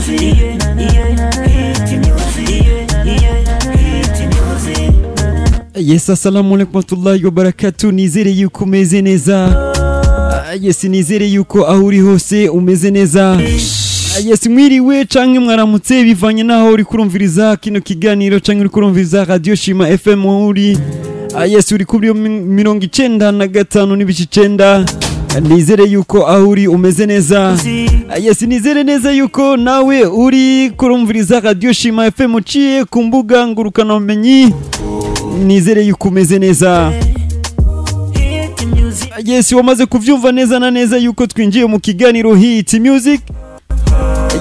Music, yeah, hit music, yeah, hit music. Yes, assalamu alaikum warahmatullahi wabarakatuh. Nizere yuko umeze neza. Yes, nizere yuko aho uri hose umeze neza. Yes, mwiriwe canke mwaramutse bivanye naho uri kurumviriza kino kiganiro canke uri kurumviriza Radio Shima FM aho uri. Yes, uri kuri 95.9. Nizere yuko aho uri umeze neza. Yes, nizere neza yuko nawe uri kurumviriza Radio Shima FM uciye ku mbuga ngurukanabumenyi. Nizere yuko umeze neza. Hit music, Yes, wamaze kuvyumva neza na neza yuko twinjiye mu kiganiro Hit Music.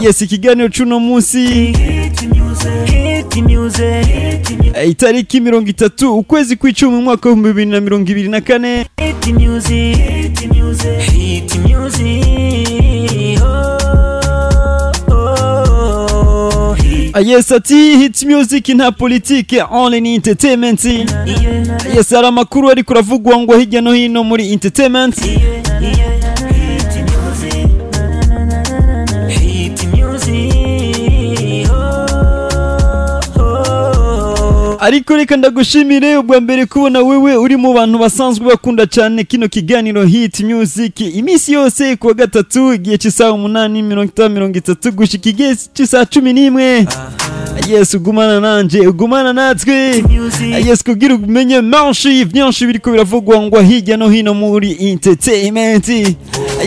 Yes, ikiganiro c'uno munsi, hit music, hit music, hit music, itariki 30 ukwezi kw'icumi umwaka w'2024. Hit music, hit music, hit music. Oh, oh, hit, Yes, ati Hit Music nta politike, only entertainment. Yeah, Yes, hari amakuru ariko uravugwa ngo hirya no hino muri entertainment. Yeah, hit music, hit music. Oh, oh. Ariko reka ndagushimire ubwa mbere kubona wewe uri mu bantu basanzwe bakunda cyane kino kiganiro Hit Music iminsi yose kuwa gatatu igihe cy'isaha 8:30 gushika igihe cy'isaha 11. Yes, ugumana nanje, ugumana natwe. Music. Yes, kugira umenye menshi byinshi biriko biravugwa ngo hirya no hino muri entertainment.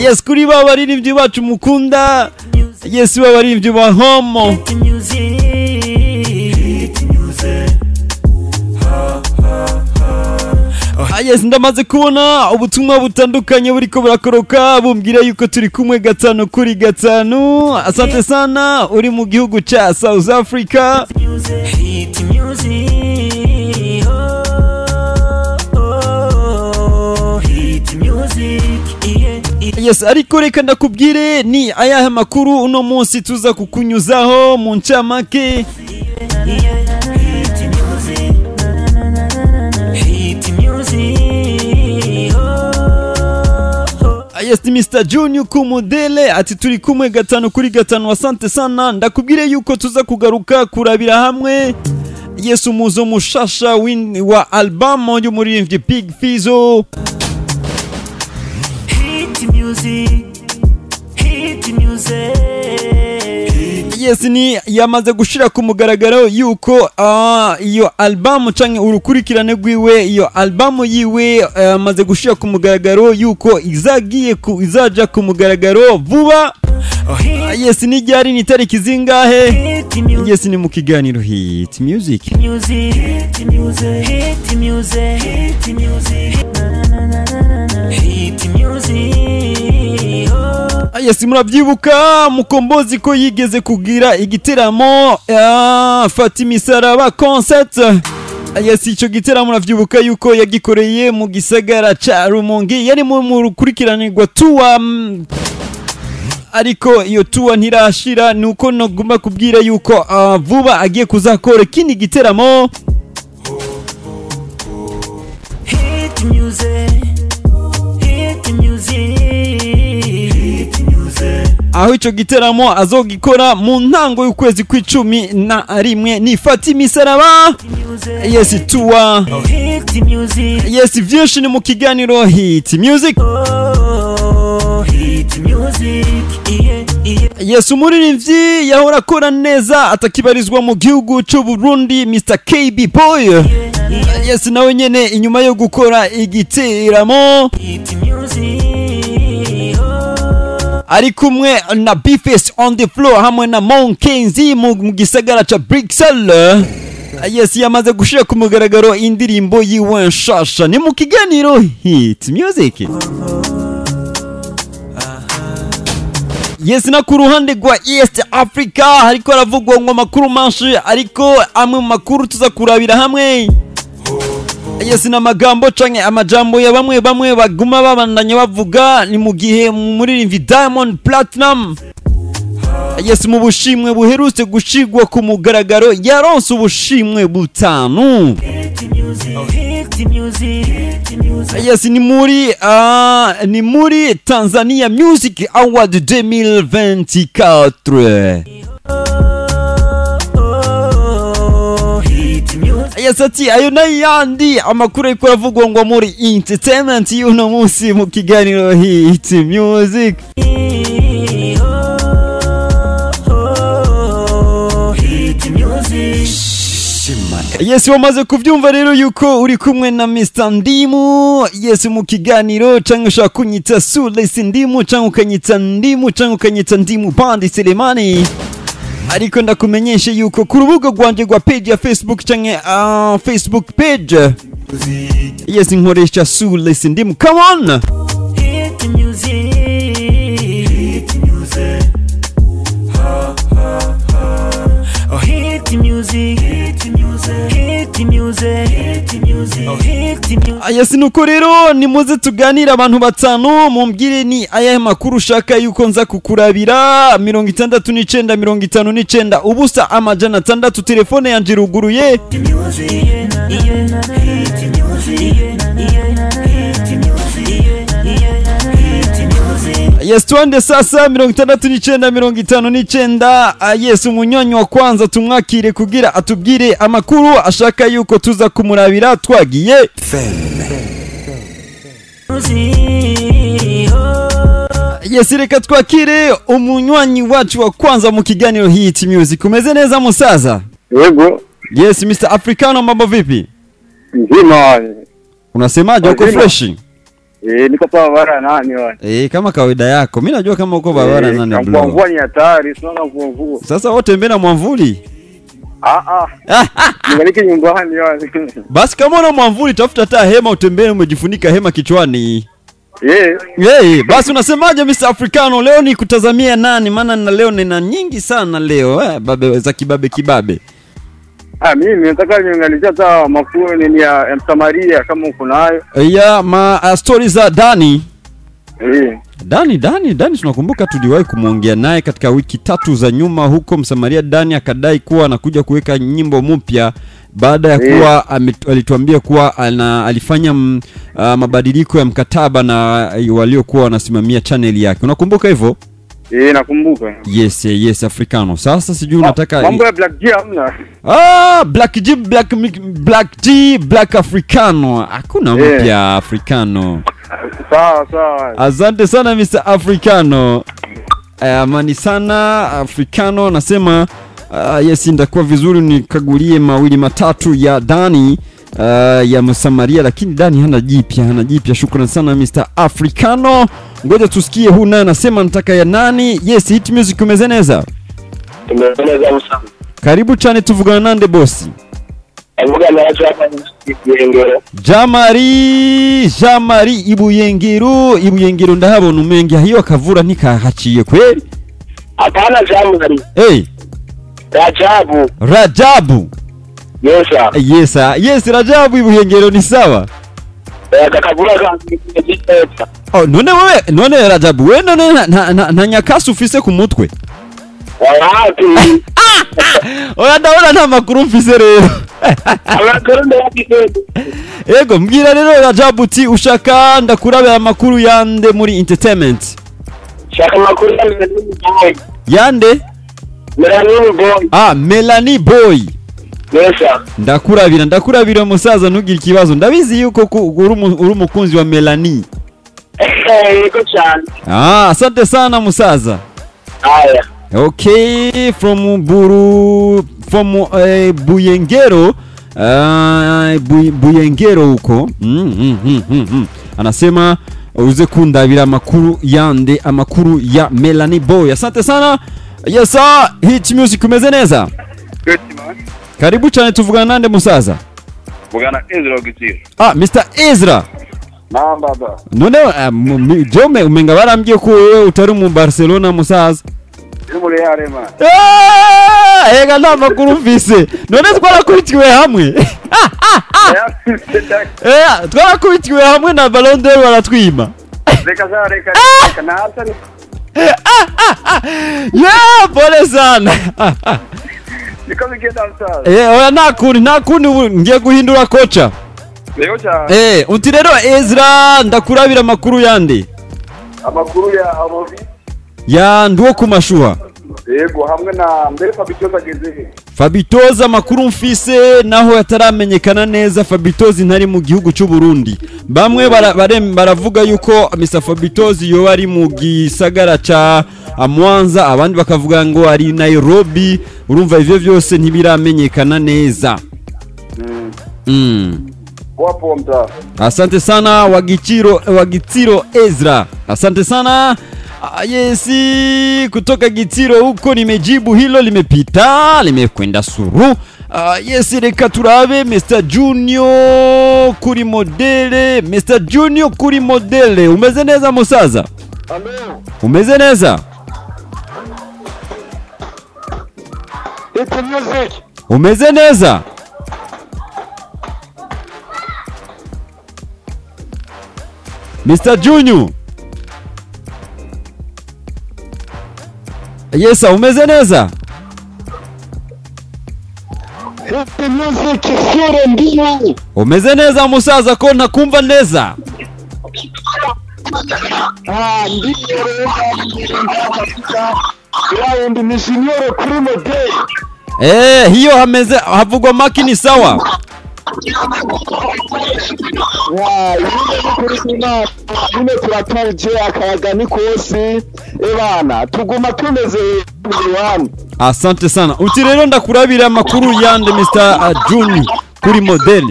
Yes, kuri ba baririmbyi bacu mukunda. Yes, ba baririmbyi ba homo. Hit music, hit music. Yes, ndamaze kubona ubutumwa butandukanye buriko burakoroka bumbwira yuko turi kumwe gatanu kuri gatanu. Asante sana, uri mu gihugu ca South Africa. Music, hit music, oh, oh, hit music, yeah, Yes, ariko reka ndakubwire ni ayahe makuru uno munsi tuza kukunyuzaho mu ncamake. Yeah, hit music, hit music, oh, oh. Yes, ni Mr. Junior Kumudele ati turi kumwe gatanu kuri gatanu, asante sana. Ndakubwire yuko tuza kugaruka kurabira hamwe, yes, umuzo mushasha wa album y'umuririmbyi Big Fizzo. Hit music, hit music. Yes, ni yamaze gushira ku mugaragaro yuko iyo album canke urukurikirane rwiwe, iyo album yiwe, amaze gushira ku mugaragaro yuko izagiye ku izaja ku mugaragaro vuba. Oh, hit, Yes, ni ryari, ni tariki zingahe? Hit music. Yes, ni mu kiganiro Hit Music. Music, hit music, hit music, hit music, hit music. Oh, Yes, murabyibuka Mukombozi ko yigeze kugira igiteramo Fata Imisaraba concert. Yes, ico giteramo muravyibuka yuko yagikoreye mu gisagara ca Rumonge, yari mu rukurikiranirwa tour, ariko iyo tour ntirashira. Nuko nagomba kubwira yuko vuba agiye kuzakora ikindi giteramo. Hit music, hit music, hit music. Aho ico giteramo azogikora mu ntango y'ukwezi kw'icumi na rimwe, ni Fata Imisaraba, Music. yes, tour. Oh, hit music. Yes, vyinshi ni mu kiganiro Hit Music. Oh, hit music. Yeah. Yes, umuririmbyi yahora akora neza atakibarizwa mu gihugu c'u Burundi, Mr KB Boy. Yes, nawe nyene inyuma yo gukora igiteramo Hit music. Oh, ari kumwe na Bface on the floor hamwe na Monkenzi mu gisagara ca Bruxelles. Yes, yamaze gushira ku mugaragaro indirimbo yiwe nshasha. Ni mu kiganiro Hit Music. Yes, na ku ruhande rwa East Africa hariko haravugwa ngo amakuru menshi, ariko amwe mu makuru tuza kurabira hamwe, yes, ni amagambo canke amajambo ya bamwe bamwe baguma babandanya bavuga. Ni mu gihe muririmbyi Diamond Platinum, yes, mu bushimwe buherutse gushigwa ku mugaragaro, yaronse ubushimwe butanu. Hit music. Oh, hit music. Hit music. Yes, ni muri Tanzania Music Award 2024. Yes, ati ayo n'ayandi amakuru ariko aravugwa ngo muri entertainment y'uno munsi mu kiganiro Hit Music. Oh, hit music. Yes, wamaze kubyumva rero yuko uri kumwe na Mr Ndimu. Yes, mu kiganiro cyangwa ushaka kunyita Sulesi Ndimu cyangwa ukanyita Ndimu cyangwa ukanyita Ndimu Bandi Selemani, ariko ndakumenyeshe yuko ku rubuga rwanjye rwa page ya Facebook cyangwa Facebook page, yes, nkoresha Sulesi Ndimu. Come on. Hit music. Hit music. Ha, ha, ha. Oh, hit music. Hit music. Hit music. Hit music. Oh, hit music. Yes, nuko rero nimuze tuganire abantu batanu, mumbwire ni ayahe makuru ushaka yuko nza kukurabira. 69 59 0 600, telefone yanje iruguruye. Music. Yeah, hit music. Yeah, hit music. Yeah, hit music. Yes, twende sasa. 69 59. Yes, umunywanyi wa kwanza tumwakire kugira atubwire amakuru ashaka yuko tuza kumurabira. Twagiye. Music. Oh. Yes, reka twakire umunywanyi wacu wa kwanza mu kiganiro Hit Music. Umeze neza, musaza? Yego. Yes, Mr Africano, mambo vipi? Nzima. Unasemaje, uko Wazima. fresh? Eh, niko pa barabara nani wani. Eh, kama kawaida yako. Mimi najua kama uko barabara nani, Mvua, bro. mvua ni hatari, sinaona mvua mvua. Sasa wote mbele na mwamvuli. Ah ah, nikaliki nyumbani wani. Basi kama una mwamvuli, tafuta hata hema utembee umejifunika hema kichwani. Eh, Hey, basi unasemaje, Mr Africano, leo ni kutazamia nani? Maana na leo nina nyingi sana leo, babe za kibabe kibabe. Ah, mimi nataka niangalie hata makuu nini ya Msamaria kama uko nayo. Ya ma stories za Dani. Eh. Dani, Dani, Dani, tunakumbuka tuliwahi kumwongea naye katika wiki 3 za nyuma huko Msamaria. Dani akadai kuwa anakuja kuweka nyimbo mpya baada ya kuwa alituambia kuwa alifanya mabadiliko ya mkataba na waliokuwa wanasimamia channel yake. Unakumbuka hivyo? Eh, nakumbuka. Yes, yes, Africano. Sasa sijui unataka Mambo ya Black G hamna. Ah, Black G, Black G, Black Africano. Hakuna mpya, Africano. Sawa sawa. Asante sana, Mr Africano. Amani sana, Africano nasema yes, ndakuwa vizuri nikagulie mawili matatu ya Dani, ya Msamaria, lakini Dani hana jipya, hana jipya. Shukran sana, Mr Africano. Ngoja tusikie huu naye anasema nataka ya nani. Yes, Hit Music, umezeneza. Tumeeneza musa. Karibu cyane, tuvugana nande, bosi? Avuga na watu hapa Ibuyengero. Jamari, Jamari Ibuyengero, Ibuyengero ndahabona umenge hiyo akavura ntikahaciye kweli. Hapana, Jamari. Hey, Rajabu. Rajabu. Yes sir. Yes, sir. Yes, Rajabu, Ibuyengero ni sawa. Eh, kakavura ka. Oh, none wewe, none Rajabu, wewe none na nyakasi ufise ku mutwe? Wapi? Oya, ndabona nta makuru mfise rero. Amakuru ndayafise. Ego, mbwira rero, Rajabu, uti ushaka ndakurabira amakuru yande muri entertainment? Shaka amakuru ya Melanie Boy. Yande? Melanie Boy. Ah, Melanie Boy. Yes sir. Ndakurabira, ndakurabira, musaza, ntugire ikibazo. Ndabizi yuko uri umukunzi wa Melanie. Yego cyane. Ah, asante sana, musaza. Haya. Okay, from Buru, from Buyengero, Buyengero huko. Anasema uze kundabira amakuru yande, amakuru ya Melanie Boy. Asante sana. Yes sir, Hit Music, umeze neza? Good man. Karibu cyane, tuvugana nande, musaza? Bwana Ezra Gutiro. Ah, Mr Ezra. Naam, baba. None jome umenga barambwiye ko wewe utari mu Barcelona, musaza. Ni muri Real man. Ah, ega nta makuru mfise. None twarakubitiwe hamwe. Eh, twarakubitiwe hamwe na Ballon d'Or baratwima. Reka za reka reka na Arsenal. Yeah, pole sana. Niko bigenda, musaza. Eh, oya, nta kundi, nta kundi, ubu ngiye guhindura kocha. Leo cyane. Eh, uti rero Ezra, ndakurabira amakuru yande? Amakuru ya Amovi. Ya nduwo kumashuha. Yego hamwe na mbere Fabitoza ageze he? Fabitoza amakuru mfise naho yataramenyekana neza, Fabitozi ntari mu gihugu cy'u Burundi. Bamwe baravuga yuko Mr Fabitozi yoba ari mu gisagara ca Mwanza, abandi bakavuga ngo ari Nairobi. Urumva ivyo vyose ntibiramenyekana neza. Wapo mta. Asante sana Wagitiro Ezra. Asante sana. Yesi kutoka Gitiro huko, nimejibu hilo, limepita, limekwenda suru. Yesi reka turabe Mr Junior kuri modele. Mr Junior kuri modele, umeze neza musaza? Alo. Umeze neza? Hit music. Umeze neza? Mr Junior. Yesa, umeze neza? Hit music sure ndiyo. Umeze neza musaza, ko ntakumva neza? Ndiyo rero ndi ni junior kuri model. Hiyo hameze havugwa makini sawa. Nyine turatuje akayaga ni kose ebana tuguma tumeze iwanyu. Asante sana. Uti rero ndakurabira amakuru yande Mr Junior kuri model.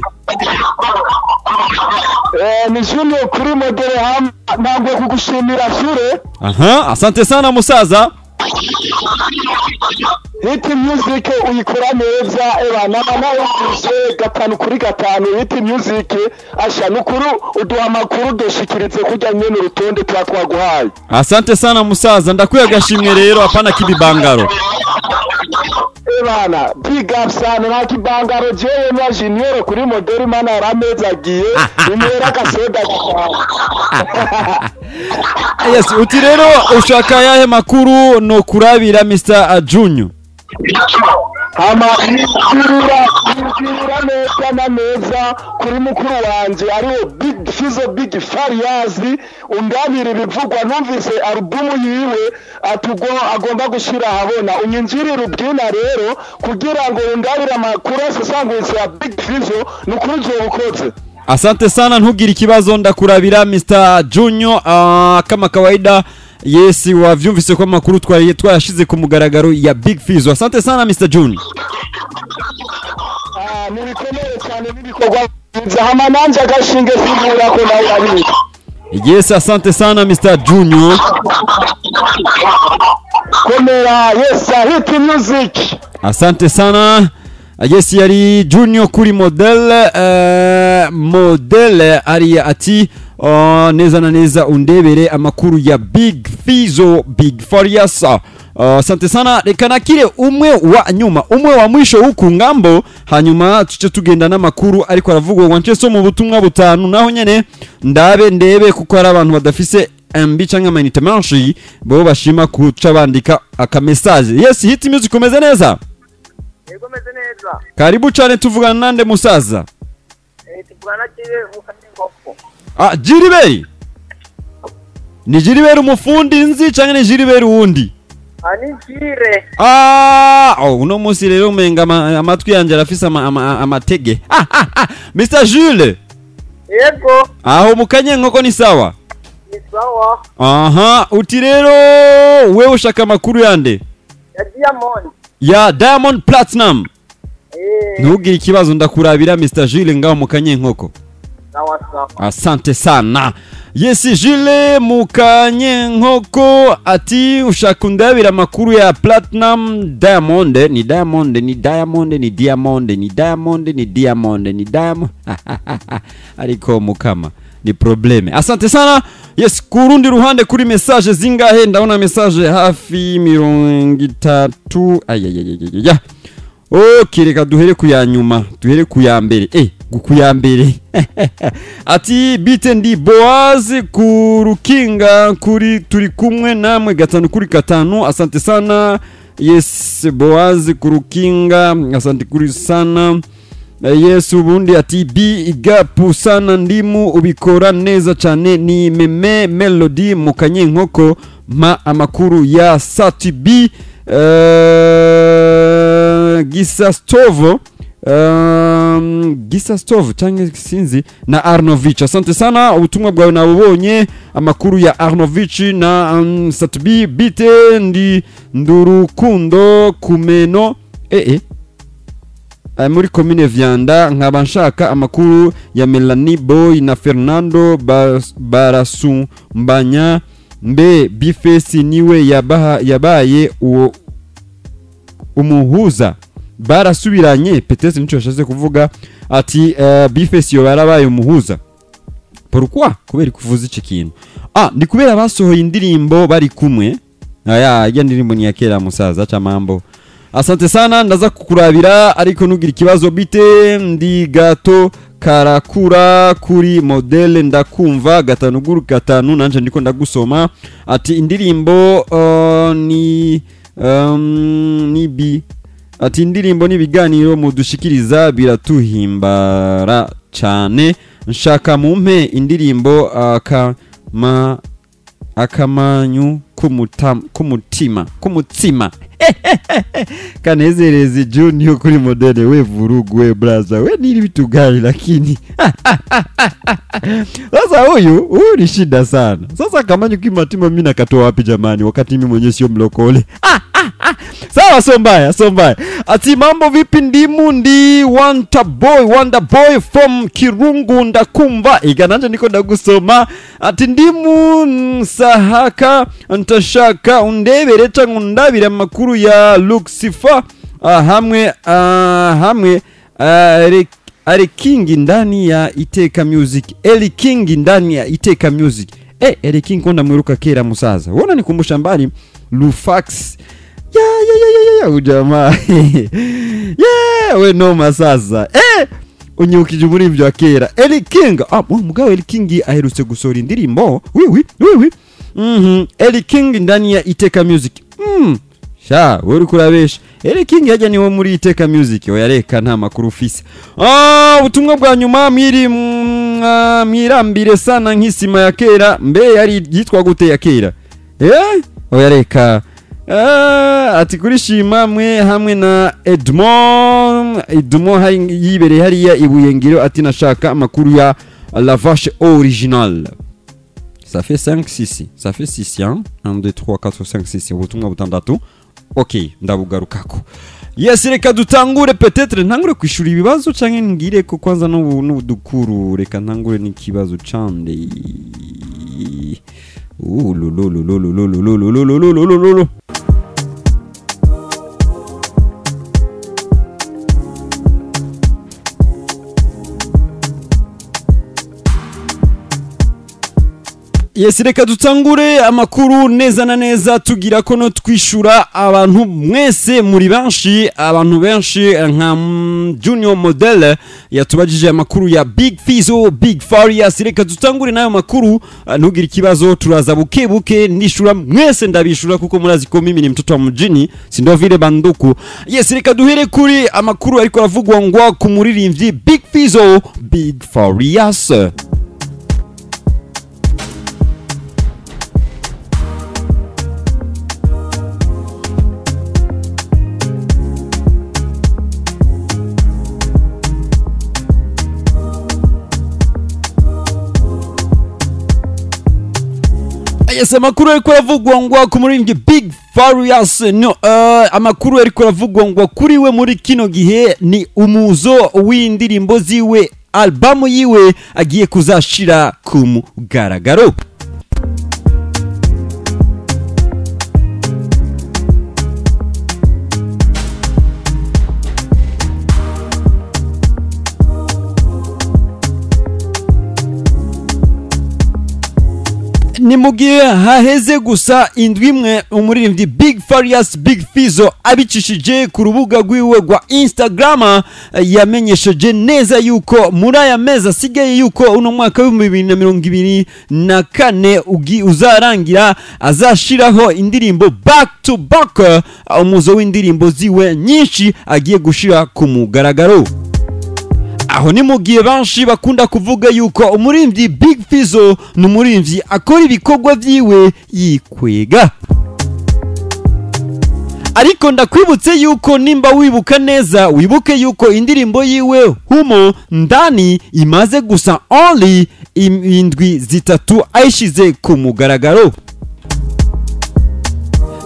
Ni Junior kuri model ham ntabwo kugushimira sure. Aha, asante sana musaza. Hit music uyikora neza ebana nawe 5 kuri 5. Hit music asha nukuru uduha amakuru dushikiritse kujya nyene urutonde twakwaguhaye. Asante sana musaza, ndakuya gashimwe rero apana kibibangaro. Ebana big up sana na kibangaro jewe na Junior kuri model mana arameza agiye nimera kasoda. Yes, uti rero ushaka yahe makuru no kurabira Mr Junior? Hama nzira neza na neza kuri mukuru wanje ariwo Big Fizzo Big Farias, undabira ibivugwa numvise albumu yiwe atugo agomba gushira habona unyinjirira ubwina rero kugira ngo undabire amakuru asesangutse ya Big Fizzo nukuri ukoze. Asante sana, ntugire ikibazo ndakurabira Mr Junior. Kama kawaida yesi wavyumvise ko makuru twari twashize ku mugaragaro ya Big Fizzo. Asante sana Mr Junior. Nibikomere cyane nibikorwa byiza hama nanje agashinge singura ko nawe abiri. Yes, asante sana Mr Junior. Komera, yes, hit music. Asante sana. Yes, yari Junior kuri model model ari ati neza na neza undebere amakuru ya Big Fizzo Big Farias. Asante sana, reka nakire umwe wa nyuma, umwe wa mwisho huku ngambo, hanyuma tuce tugenda n'amakuru ariko aravugwa ngo nce so mu butumwa butanu naho nyene ndabe ndebe kuko ari abantu badafise MB canke amanite menshi bo bashima kuca bandika aka message. Yes, hit music umeze neza? Yego meze neza. Karibu cyane, tuvugana nande musaza? Tuvugana kire mukanyengoko. Jiriberi. Ni Jiriberi umufundi nzi canke ni Jiriberi wundi? Ani Jire. Uno musi rero umenga amatwi yanje arafise amatege. Mr Jules. Yego. Aho mukanyenkoko ni sawa? Ni sawa. Aha, uti rero wewe ushaka amakuru yande? Ya Diamond. Ya Diamond Platinum. Ntugire ikibazo ndakurabira Mr Jules ngaho mukanyenkoko. Sawa sawa. Asante sana. Yes, Jules mukanyenkoko ati ushaka undabira amakuru ya Platinum Diamond, ni Diamond ni Diamond ni Diamond ni Diamond ni Diamond ni Diamond. Ariko mukama ni probleme. Asante sana. Yes, kurundi ruhande kuri message zingahe, ndabona message hafi 30. Ayayayaya. Okay, reka duhere ku ya nyuma, duhere ku ya mbere. Ku ya mbere. Ati bite ndi Boaz kurukinga kuri turi kumwe namwe 5 kuri 5. Asante sana. Yes, Boaz kurukinga, asante kuri sana. Yes, ubundi ati big up sana ndimu ubikora neza cyane ni meme Melody mukanyenkoko ma amakuru ya Sati B. Gisastovo, Gisastov cyangwa sinzi na Arnovich. Asante sana, ubutumwa bwawe nabubonye, amakuru ya Arnovich na Satbi bite ndi ndurukundo kumeno muri commune Vyanda, nkaba nshaka amakuru ya Melanie Boy na Fernando Barasumbanya. Mbe Bifesi niwe yabaye uwo umuhuza, barasubiranye peut-être nico yashatse kuvuga ati Bifesi yo barabaye umuhuza. Pourquoi? Kubera kuvuza iki kintu, ni kubera basohoye indirimbo bari kumwe. Aya ya ndirimbo ni ya kera musaza cha mambo. Asante sana, ndaza kukurabira ariko nugira ikibazo bite ndi gato karakura kuri modele ndakumva 5 guru 5 nanje ndiko ndagusoma. Ati indirimbo ni bi ati indirimbo n'ibiganiro mudushikiriza biratuhimbara cyane, nshaka mumpe indirimbo akamanyu kumutima kumutsima kanezereze Junior kuri modele. We vurugwe braza, we nili vitu gani lakini sasa huyu ni shida sana. Sasa kamanyu kimatima mimi nakatoa wapi jamani, wakati mimi mwenyewe sio mlokole. Sawa, so mbaya, so mbaya. Ati mambo vipi ndimu ndi Wonder Boy from Kirungu ndakumva. Igananje niko ndagusoma. Ati ndimu sahaka ntashaka undebere cyangwa undabire amakuru ya Lucifer hamwe hamwe Ari King ndani ya Iteka Music. Eli King ndani ya Iteka Music. Eli King konda mwiruka kera musaza. Wona nikumbusha mbali Lufax. Ya ujamaa. Yeah, we noma sasa. Unyukije muri ibyo kera. Eli King. Mugabo Eli King aherutse gusohora indirimbo. Oui. Eli King ndani ya Iteka Music. Sha, wewe uri kurabesha. Eli King yajya niwo muri Iteka Music. Oya reka nta makuru ufise. Ubutumwa bwa nyuma mwiri mwirambire sana nk'isima ya kera. Mbe yari yitwa gute ya kera? Oya reka. Ati kurishima mwe hamwe na Edmond yibereye hariya ibuye ngiro. Ati nashaka amakuru ya La Vache Originale. Ça fait 5 6. Ça fait 6 hein. 1 2 3 4 5 6. Ubutumwa butandatu. Okay, ndabugarukako. Yes, reka dutangure peut-être ntangure kwishura ibibazo canke ngire ko kwanza n'ubudukuru. Reka ntangure n'ikibazo cande. Lulu. Yes, reka dutangure amakuru neza na neza tugira ko no twishura abantu mwese muri benshi, abantu benshi nka Junior Model yatubajije amakuru ya Big Fizzo, Big Farious. Reka dutangure nayo makuru, ntugira ikibazo turaza buke buke nishura mwese ndabishura kuko murazi ko mimi ni mtoto wa mjini, si ndo vile banduku. Yes, reka duhere kuri amakuru ariko aravugwa ngwa ku muririmbyi Big Fizzo, Big Farious. Yes, amakuru ariko aravugwa ngo ku muririmbyi Big Farious no amakuru ariko aravugwa ngo kuri we muri kino gihe ni umuzo w'indirimbo ziwe, albamu yiwe agiye kuzashira ku mugaragaro. Ni mugihe haheze gusa indwi imwe umuririmbyi Big Farious Big Fizzo abicishije ku rubuga rwiwe rwa Instagram yamenyesheje neza yuko muri aya mezi asigaye yuko uno mwaka wa 2024 uzarangira azashiraho indirimbo back to back, umuzo w'indirimbo ziwe nyinshi agiye gushira ku mugaragaro. Aho ni mugihe banshi bakunda kuvuga yuko umuririmbyi Big Fizzo ni umuririmbyi akora ibikorwa vyiwe yikwega. Ariko ndakwibutse yuko nimba wibuka neza, wibuke yuko indirimbo yiwe Humo Ndani imaze gusa only indwi 3 ayishize ku mugaragaro,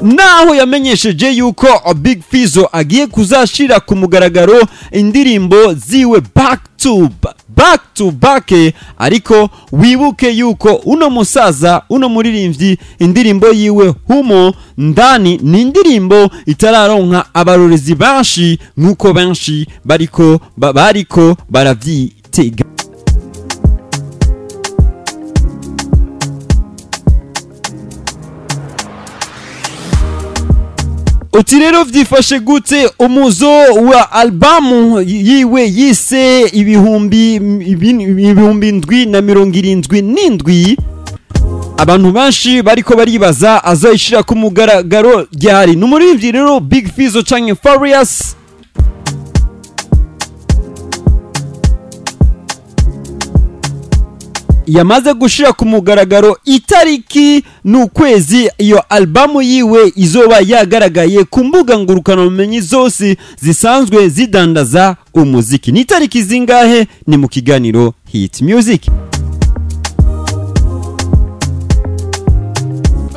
naho yamenyesheje yuko Big Fizzo agiye kuzashira ku mugaragaro indirimbo ziwe back to back to back. Ariko wibuke yuko uno musaza, uno muririmbyi, indirimbo yiwe Humo Ndani ni indirimbo itararonka abarorezi benshi nkuko benshi bariko baravyitega. Uti rero vyifashe gute umuzo wa albamu yiwe yise 7077? Abantu benshi bariko baribaza azayishira ku mugaragaro ryari. N'umuririmbyi rero Big Fizzo canke Farious yamaze gushira ku mugaragaro itariki n'ukwezi iyo albamu yiwe izoba yagaragaye ku mbuga ngurukanabumenyi zose zisanzwe zidandaza umuziki. Ni itariki zingahe? Ni mu kiganiro Hit Music.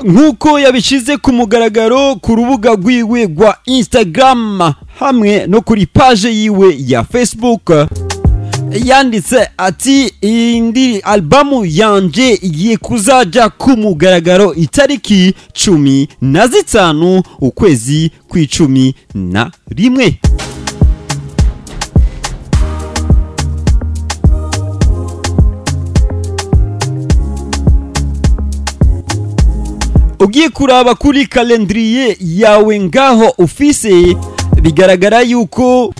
Nkuko yabishize ku mugaragaro ku rubuga rwiwe rwa Instagram hamwe no kuri page yiwe ya Facebook, yanditse ati indi albamu yanje igiye kuzaja ku mugaragaro itariki 15 ukwezi kw'icumi na rimwe. Ugiye kuraba kuri calendrier yawe ngaho ufise, bigaragara yuko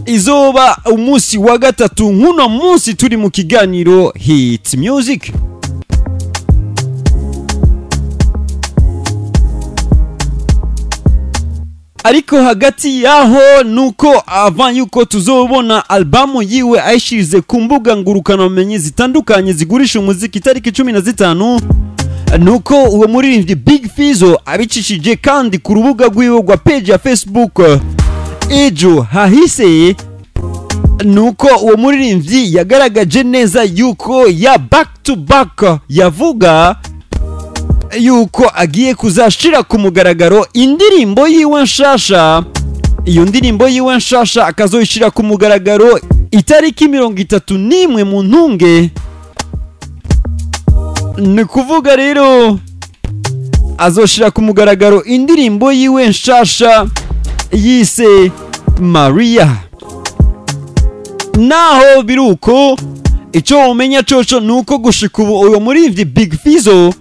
izoba umunsi wa gatatu nkuno munsi turi mu kiganiro Hit Music. Ariko hagati yaho nuko avant yuko tuzobona albamu yiwe ayishize ku mbuga ngurukanabumenyi zitandukanye zigurisha umuziki itariki 15, nuko uwo muririmbyi Big Fizzo abicishije kandi ku rubuga rwiwe rwa page ya Facebook ejo hahise, nuko uwo muririmbyi yagaragaje neza yuko ya back to back yavuga yuko agiye kuzashira ku mugaragaro indirimbo yiwe nshasha. Iyo ndirimbo yiwe nshasha akazoyishira ku mugaragaro itariki 31 mu ntunge. Ni kuvuga rero azoshira ku mugaragaro indirimbo yiwe nshasha yise Maria. Naho biruko ico umenya coco nuko gushika ubu uyo murivyi Big Fizzo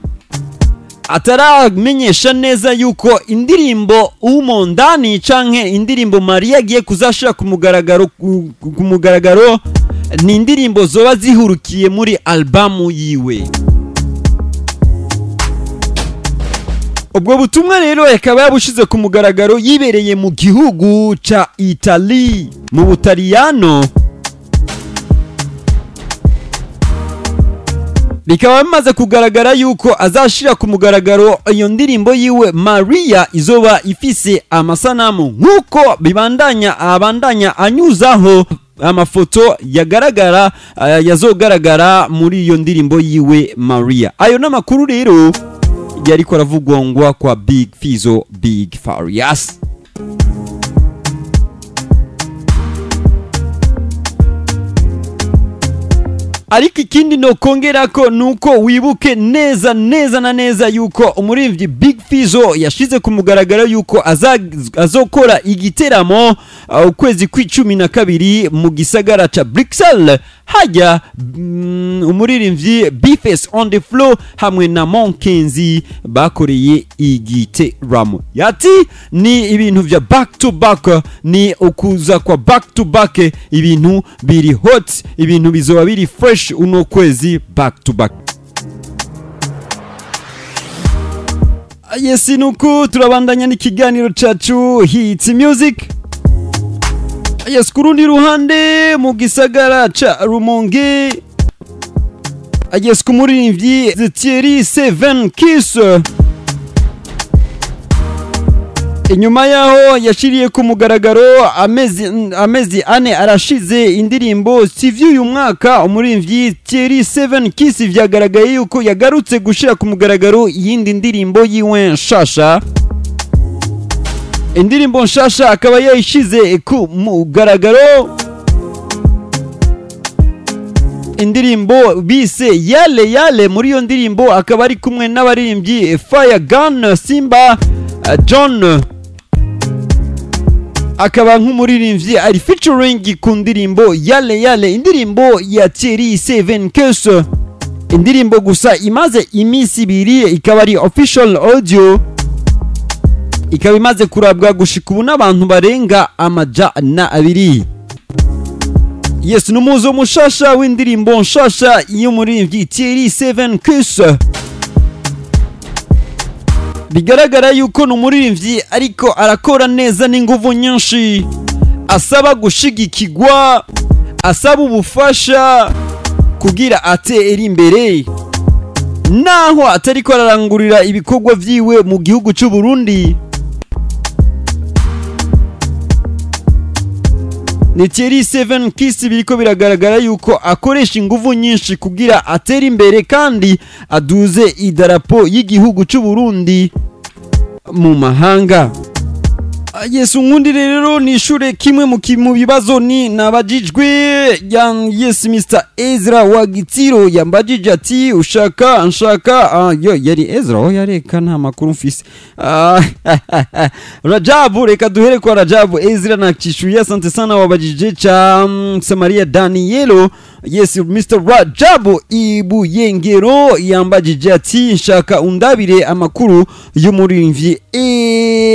ataramenyesha neza yuko indirimbo Humo Ndani canke indirimbo Maria agiye kuzashira ku mugaragaro ni indirimbo zoba zihurukiye muri albamu yiwe. Ubwo butumwa rero akaba yabushize ku mugaragaro yibereye mu gihugu ca Italy, mu Butaliyano. Bikaba bimaze kugaragara yuko azashira ku mugaragaro iyo ndirimbo yiwe Maria izoba ifise amasanamu nkuko bibandanya abandanya anyuzaho amafoto yagaragara yazogaragara muri iyo ndirimbo yiwe Maria. Ayo namakuru rero yariko aravugwa kwa Big Fizzo, Big Farious. Ariko ikindi no kongerako nuko wibuke neza neza na neza yuko umuririmbyi Big Fizzo yashize ku mugaragaro yuko azokora igiteramo ukwezi kw'icumi na kabiri mu gisagara ca Bruxelles, hajya umuririmbyi Bface on the floor hamwe na Monkenzi bakoreye igiteramo. Yati ni ibintu vya back to back, ni ukuza kwa back to back, ibintu biri hot, ibintu bizoba biri fresh uno kwezi back to back. Yes, nuko turabandanya n'ikiganiro cacu Hit Music. Yes, kurundi ruhande mu gisagara ca Rumonge, yes, ku muririmbyi Thierry Seven Kiss Inyuma yaho yashiriye ku mugaragaro amezi 4 arashize indirimbo sivyo uyu mwaka, umuririmbyi Thierry 7 Kiss vyagaragaye yuko yagarutse gushira ku mugaragaro iyindi ndirimbo yiwe nshasha. Indirimbo nshasha akaba yayishize ku mugaragaro, indirimbo bise Yale Yale. Muri iyo ndirimbo akaba ari kumwe n'abaririmbyi Fire Gun Simba John, akaba nk'umuririmbyi ari featuring ku ndirimbo Yale Yale, indirimbo ya Thierry 7 Kiss. Indirimbo gusa imaze iminsi 2, ikaba ari official audio, ikaba imaze kurabwa gushika ubu n'abantu barenga 200. Yes, numuzo mushasha w'indirimbo nshasha y'umuririmbyi Thierry 7 Kiss. Bigaragara yuko n'umuririmbyi ariko arakora neza n'inguvu nyinshi, asaba gushigikirwa, asaba ubufasha kugira atere imbere, naho atariko ararangurira ibikorwa vyiwe mu gihugu cy'u Burundi. Ni Thierry 7 Kiss biriko biragaragara yuko akoresha inguvu nyinshi kugira atere imbere kandi aduze idarapo y'igihugu cy'u Burundi mu mahanga. Yesu nkundi rero nishure kimwe mu bibazo ni nabajijwe. Yes, Mr Ezra wa Gitiro yambajije ati ushaka nshaka yo yari Ezra oh yareka nta makuru mfise. Rajabu, reka duhere kwa Rajabu. Ezra na kishuye, asante sana wabajije cha Samaria Danielo. Yes, Mr Rajabu Ibuyengero yambajije ati nshaka undabire amakuru y'umurimvyi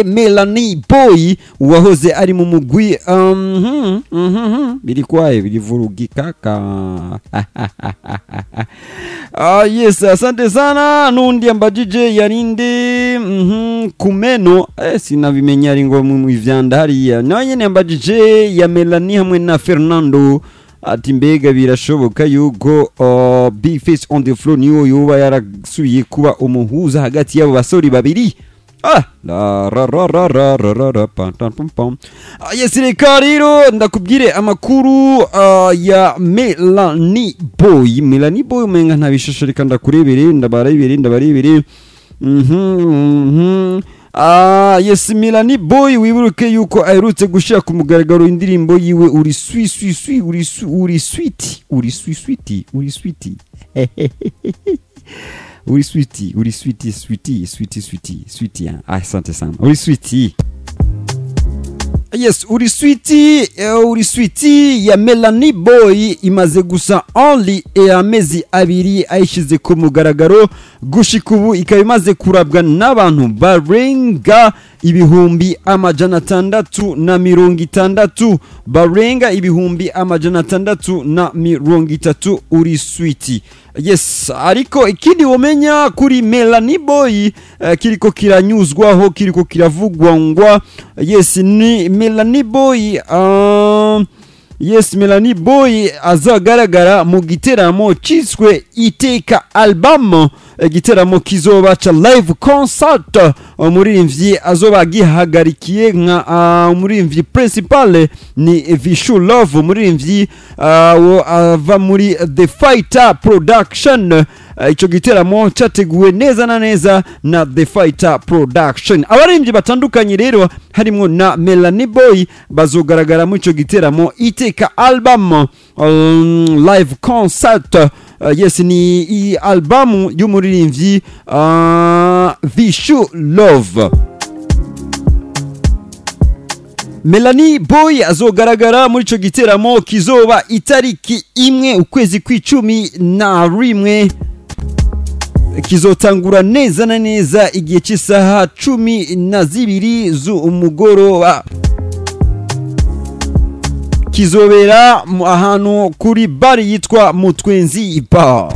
Melanie Boy wahoze ari mu mugwi biri kwaye birivurugika ka. Yes, asante sana. Nundi ambajije yarinde kumeno sinabimenya ari ngo mu ivyanda hariya. Nawe nyene ambajije ya Melanie hamwe na Fernando ati mbega birashoboka yuko Big Face on the Floor niyo yoba yarasubiye kuba umuhuza hagati y'abo basori babiri. La ra ra ra ra ra ra ra pam pam pam pam. Yes, reka rero ndakubwire amakuru ya Melanie Boy. Melanie Boy umenga ntabishasha, reka ndakurebere ndabarebere. Yes, Melanie Boy wiburuke yuko aherutse gushira ku mugaragaro indirimbo yiwe uri swi swi swi uri uri sweet uri swi sweet uri sweet uri sweet uri sweet sweet sweet sweet sweet. Asante sana, uri sweet. Yes, uri sweet, uri sweet ya Melanie Boy imaze gusa only amezi 2 ayishize ku mugaragaro gushika ubu ikaba imaze kurabwa n'abantu barenga 660,000, barenga 630,000 uri sweet. Yes, ariko ikindi womenya kuri Melanie Boy kiriko kiranyuzwaho, kiriko kiravugwa ngwa. Yes, ni Melanie Boy yes, Melanie Boy azagaragara mu giteramo ciswe Iteka Album, giteramo kizoba cha live concert. Umuririmbyi azoba gihagarikiye nka umuririmbyi principal ni Vishu Love, umuririmbyi ava muri The Fighter Production. Ico giteramo cyateguwe neza na neza na The Fighter Production. Abaririmbyi batandukanye rero harimo na Melanie Boy bazogaragara mu ico giteramo Iteka Album live concert. Yes, ni albamu y'umuririmbyi Vishu Love. Melanie Boy azogaragara muri ico giteramo kizoba itariki 1 ukwezi kw'icumi na rimwe, kizotangura neza na neza igihe cy'isaha 12 z'umugoroba. Kizobera ahantu kuri bari yitwa Mutwenzi Bar.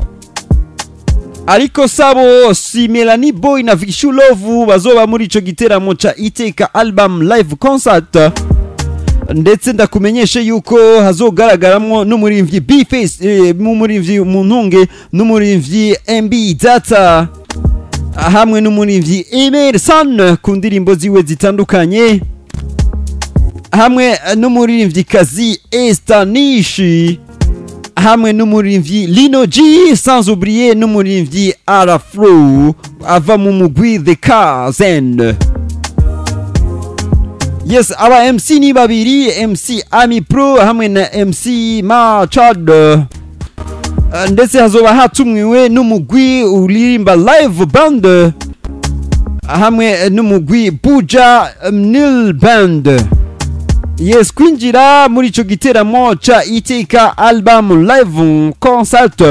Ariko sabo si Melanie Boy na Vishu Love bazoba muri ico giteramo ca Iteka Album live concert. Ndetse ndakumenyeshe yuko hazogaragaramwo n'umurimvyi B-Face, n'umurimvyi Muntunge, n'umurimvyi MB Data. Hamwe n'umuririmbyi Emerson ku ndirimbo ziwe zitandukanye, hamwe n'umuririmbyikazi Estanishi, hamwe n'umuririmbyi Lino G, sans oublier n'umuririmbyi Arafro ava mu mugwi The Cousin. Yes, aba MC ni babiri, MC Ami Pro hamwe na MC Machad. Ndetse hazoba hatumiwe n'umugwi uririmba live band hamwe n'umugwi Buja Nil Band. Yes, kwinjira muri ico giteramo ca Iteka Album Live Concert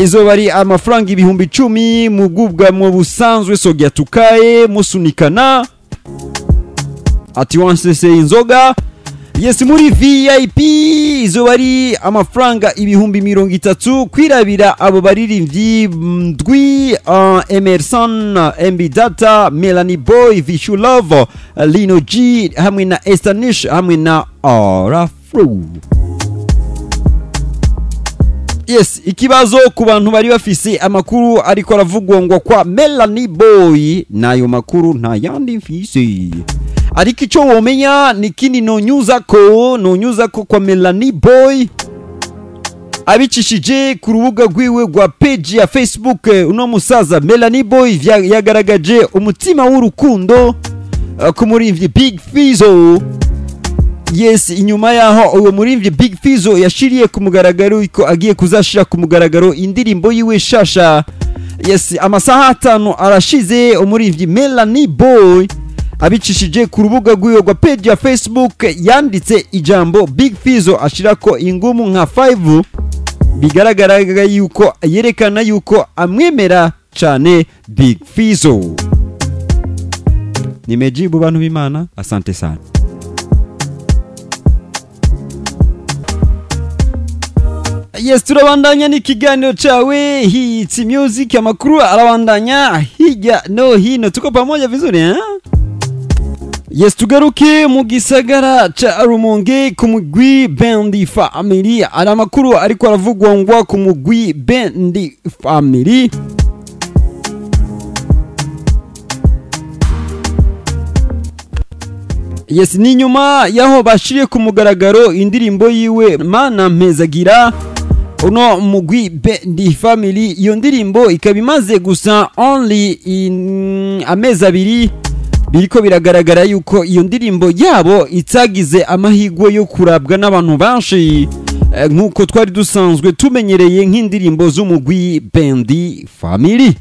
izoba ari amafaranga 10,000 mu bwugamo busanzwe, sogya tukaye musunikana ati wansese inzoga. Yes, muri VIP izoba ari amafaranga 30,000 kwirabira abo baririmbyi ndwi, Emerson, MB Data, Melanie Boy, Vishu Love, Lino G hamwe na Estanish hamwe na Arafro. Yes, ikibazo ku bantu bari bafise amakuru ariko aravugwa ngo kwa Melanie Boy, nayo makuru nta yandi mfise. Ariko ico womenya ni kindi nonyuza ko kwa Melanie Boy abicishije ku rubuga rwiwe rwa page ya Facebook. Uno musaza Melanie Boy yagaragaje umutima w'urukundo ku muririmbyi Big Fizzo. Yes, inyuma yaho uwo muririmbyi Big Fizzo yashiriye ku mugaragaro ko agiye kuzashira ku mugaragaro indirimbo yiwe shasha. Yes, amasaha 5 arashize umuririmbyi Melanie Boy abicishije ku rubuga rw'iwe rwa page ya Facebook yanditse ijambo Big Fizzo ashirako ingumu nka 5, bigaragara yuko yerekana yuko amwemera cyane Big Fizzo. Nimejibu bantu b'Imana, asante sana. Yes, turabandanya n'ikiganiro cawe Hits Music, amakuru arabandanya hirya no hino, tuko pamoja vizuri eh? Yes, tugaruke mu gisagara ca Rumonge ku mugwi Bendi Family. Ari amakuru ariko aravugwa ngo ku mugwi Bendi Family. Yes, ni nyuma yaho bashiriye ku mugaragaro indirimbo yiwe Mana Mpezagira uno mugwi Bendi Family. Iyo ndirimbo ikaba imaze gusa only in amezi 2. Biriko biragaragara yuko iyo ndirimbo yabo itagize amahirwe yo kurabwa n'abantu benshi nkuko twari dusanzwe tumenyereye nk'indirimbo z'umugwi Bendi Family.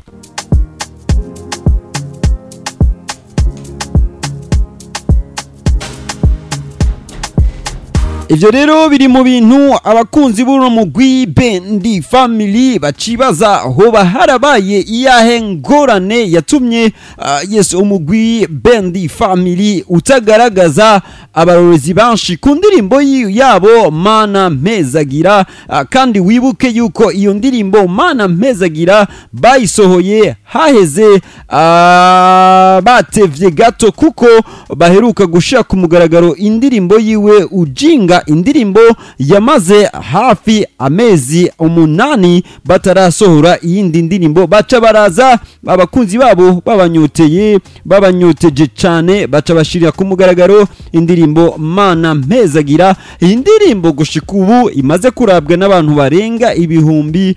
Ivyo rero biri mu bintu abakunzi b'uno mugwi Bendi Family bacibaza hoba harabaye iyahe ngorane yatumye yes umugwi Bendi Family utagaragaza abarorezi banshi ku ndirimbo yabo Mana Mpezagira. Kandi wibuke yuko iyo ndirimbo Mana Mpezagira bayisohoye haheze batevye gato, kuko baheruka gushira ku mugaragaro indirimbo yiwe Ujinga, indirimbo yamaze hafi amezi 8 batarasohora iyindi ndirimbo. Baca baraza abakunzi babo babanyoteye, babanyoteje cyane, baca bashirira ku mugaragaro indirimbo Mana Mpezagira. Iyi ndirimbo gushika ubu imaze kurabwa n'abantu barenga ibihumbi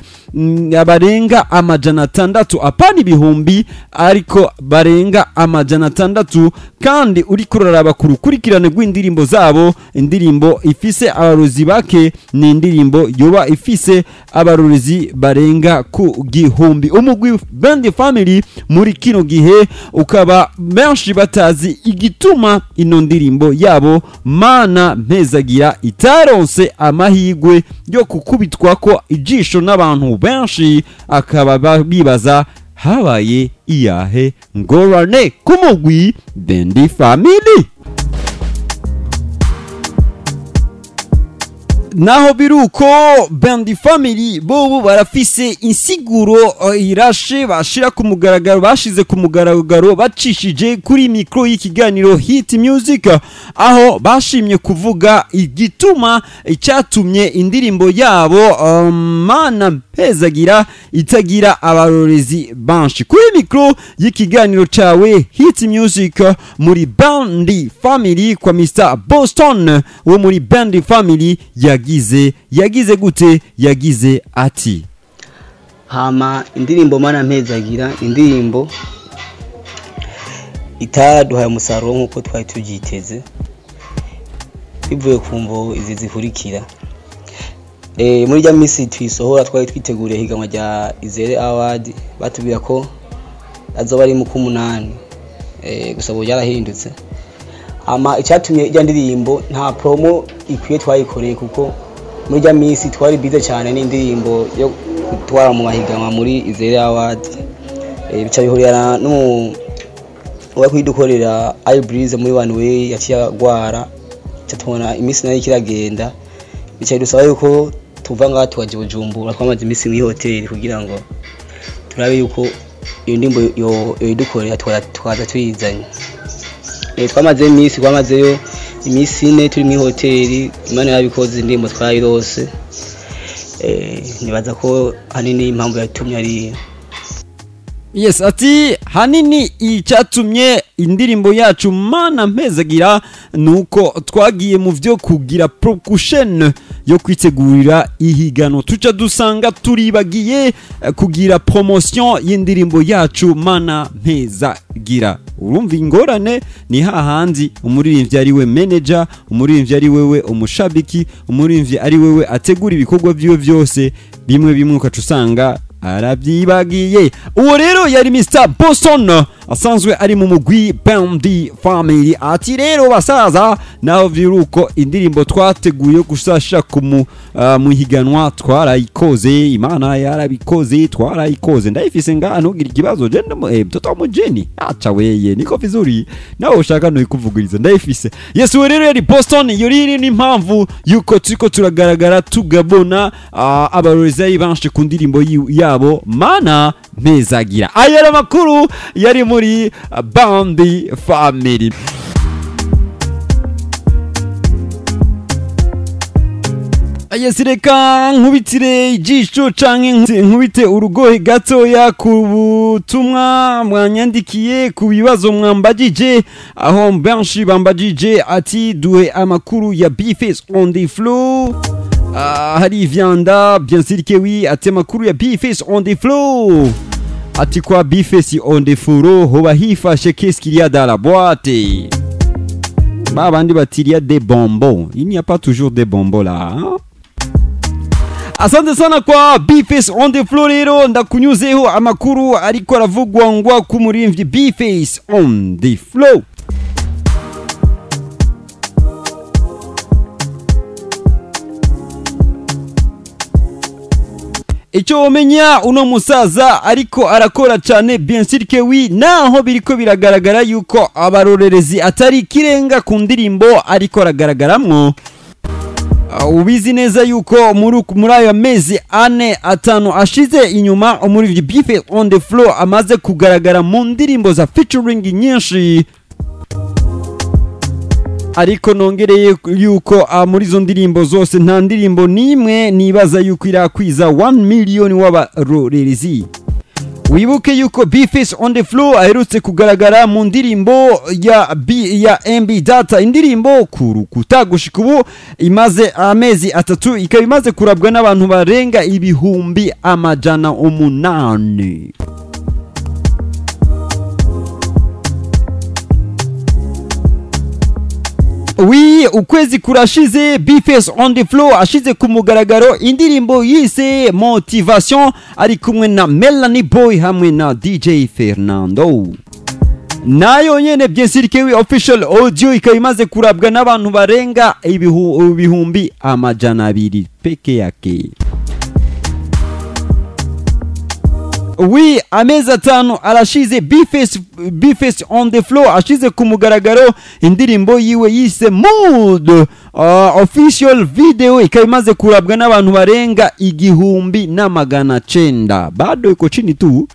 barenga 600, apana ibihumbi ariko barenga 600. Kandi uri kuraraba ku rukurikirane rw'indirimbo zabo, indirimbo ifise abarozi bake ni indirimbo yoba ifise abarozi barenga ku 1000. Umugwi Bendi Family muri kino gihe ukaba benshi batazi igituma ino ndirimbo yabo Mana Mpezagira itaronse amahirwe yo kukubitwa ko ijisho n'abantu benshi, akaba bibaza habaye iyahe ngorane ku mugwi Bendi Family. Naho biruko, Band Family bobo barafise insiguro irashe bashira ku mugaragaro, bashize ku mugaragaro bacishije kuri mikro y'ikiganiro Hit Music, aho bashimye kuvuga igituma icyatumye indirimbo yabo Mana Mpezagira itagira abarorezi banshi. Kuri mikro y'ikiganiro cawe Hit Music, muri Band Family, kwa Mr Boston wo muri Band Family, yagize gute? Yagize ati: Hama indirimbo Mana Mpezagira, indirimbo itaduhaye umusaruro nk'uko twari tubyiteze, bivuye ku mvo izi zikurikira. Muri rya minsi tuyisohora twari twiteguriye higanwa rya Izere Award, batubwira ko azoba ari mu k'umunani, gusa ubu byarahindutse. Hama icyatumye ijya ndirimbo nta promo ikwiye twayikoreye, kuko muri rya minsi twari bize cyane n'indirimbo yo gutwara mu mahiganwa muri Izere Award, bica bihurira n'umu uwa kuyidukorera Ibreeze muri One Way yaciye agwara, ca tubona iminsi nayo ikiragenda, bica bidusaba yuko tuva ngaha tukaja i Bujumbura. Twamaze iminsi muri hoteli kugira ngo turabe yuko iyo ndirimbo yoyidukorera tukaza tuyizanye. Twamaze iminsi, twamazeyo iminsi 4 turi muri hoteli. Imana yabikoze, indirimbo twayirose. Nibaza ko hanini impamvu yatumye ari Yes, ati hanini icyatumye indirimbo yacu Mana Mpezagira nuko twagiye mu vyo kugira promotion yo kwitegurira ihigano, tuca dusanga turibagiye kugira promotion y'indirimbo yacu Mana Mpezagira. Urumva ingorane ni hahandi umuririmbyi ari we manager, umuririmbyi ari wewe umushabiki, umuririmbyi ari wewe ategura ibikorwa vyiwe vyose, bimwe bimwe ukaca usanga arabyibagiye. Uwo rero yari Mr Boston asanzwe ari mu mugwi Band Family. Ati rero basaza, naho viruko indirimbo twateguye gusasha ku muhiganwa twarayikoze, Imana yarabikoze, twarayikoze, ndayifise ngaha, ntugire ikibazo. Je mtoto wa mjini, acha weye, niko vizuri, nawe ushaka nuyikuvugiriza, ndayifise. Yes, uwo rero yari Boston. Iyo rero ni impamvu yuko turiko turagaragara tugabona abarorezi benshi ku ndirimbo yabo Mana Mpezagira. Aya ari amakuru yari muri Band Family. Yes, reka nkubitire ijisho canke nkubite urugohe gatoya ku butumwa mwanyandikiye, ku bibazo mwambajije, aho benshi bambajije ati duhe amakuru ya B-Face on the floor. Hari Vianda, bien sûr que oui, ati amakuru ya B-Face on the floor, ati kwa B-Face on the floor hoba hifashe, qu'est-ce qu'il y a dans la boîte? Babandi bati il y a des bonbons, il n'y a pas toujours des bonbons là, hein? Asante sana kwa B-Face on the floor. Rero ndakunyuzeho amakuru ariko aravugwa ngwa ku murimvyi B-Face on the floor. Icyo womenya, uno musaza ariko arakora cyane, bien sûr que oui, naho biriko biragaragara yuko abarorerezi atari kirenga ku ndirimbo ariko aragaragaramwo. Ubizi neza yuko muri ayo mezi 4 5 ashize inyuma, umuririmbyi B-Face on the floor amaze kugaragara mu ndirimbo za featuring nyinshi, ariko nongereye yuko muri izo ndirimbo zose nta ndirimbo n'imwe nibaza yuko irakwiza 1 million w'abarorerezi. Wibuke yuko B-Face on the floor aherutse kugaragara mu ndirimbo ya B ya MB Data, indirimbo kurukuta. Gushika ubu imaze amezi 3, ikaba imaze kurabwa n'abantu barenga 800,000. Oui, ukwezi kurashize B-Face on the floor ashize ku mugaragaro indirimbo yise Motivation, ari kumwe na Melanie Boy hamwe na DJ Fernando. Nayo nyene, bien sûr que oui, official audio ikaba imaze kurabwa n'abantu barenga 200,000 peke yake. Wi amezi 5 arashize B-Face on the floor ashize ku mugaragaro indirimbo yiwe yise Mood. Official video ikaba imaze kurabwa n'abantu barenga 1900. Bado iko chini tu.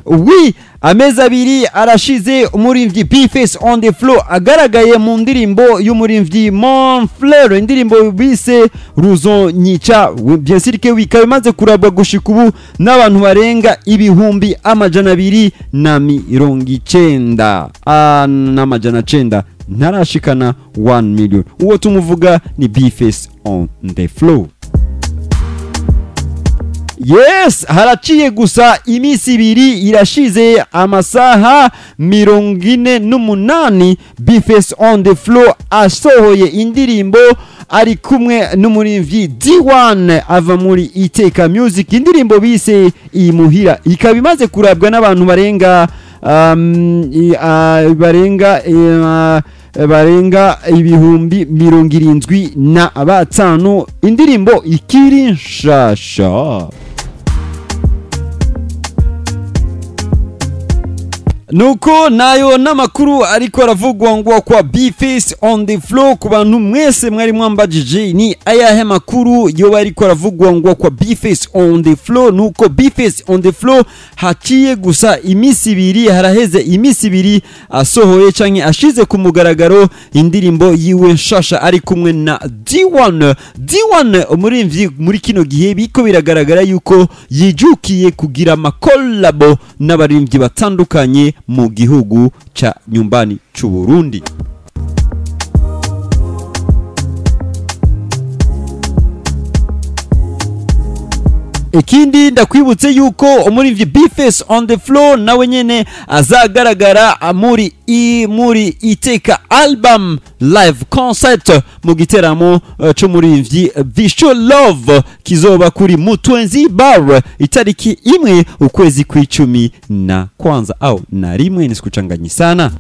Wi amezi 2 arashize umurimvyi B-Face on the floor agaragaye mu ndirimbo y'umurimvyi Monfleur, indirimbo bise Ruzonyica. Bien sûr que ikaba imaze kurabwa gushika ubu n'abantu barenga 290,000 900 ntarashikana 1 million. Uwo tumuvuga ni B-Face on the floor. Yes, haraciye gusa iminsi 2 irashize amasaha 48 B-Face on the floor asohoye indirimbo ari kumwe n'umurimvyi D1 ava muri Iteka Music, indirimbo bise Imuhira ikaba imaze kurabwa n'abantu barenga barenga 75,000. Indirimbo ikiri nshasha. Nuko nayo n'amakuru ariko aravugwa ngo kwa B-Face on the floor. Ku bantu mwese mwari mwambajije ni ayahe makuru yoba ariko aravugwa ngo kwa B-Face on the floor. Nuko B-Face on the floor haciye gusa iminsi 2, haraheze iminsi 2 asohoye canke ashize ku mugaragaro indirimbo yiwe nshasha ari kumwe na D1. D1 umurimvyi muri kino gihe biko biragaragara yuko yijukiye kugira amakolabo n'abarimvyi batandukanye mu gihugu cha nyumbani c'u Burundi. Ikindi ndakwibutse yuko umurimvyi B-Face on the floor nawe nyene azagaragara muri Iteka album live concert mu giteramo c'umurimvyi Visual Love kizoba kuri Mutwenzi Bar itariki 1 ukwezi kw'icumi na kwanza au na 1, nisikuchanganyi sana.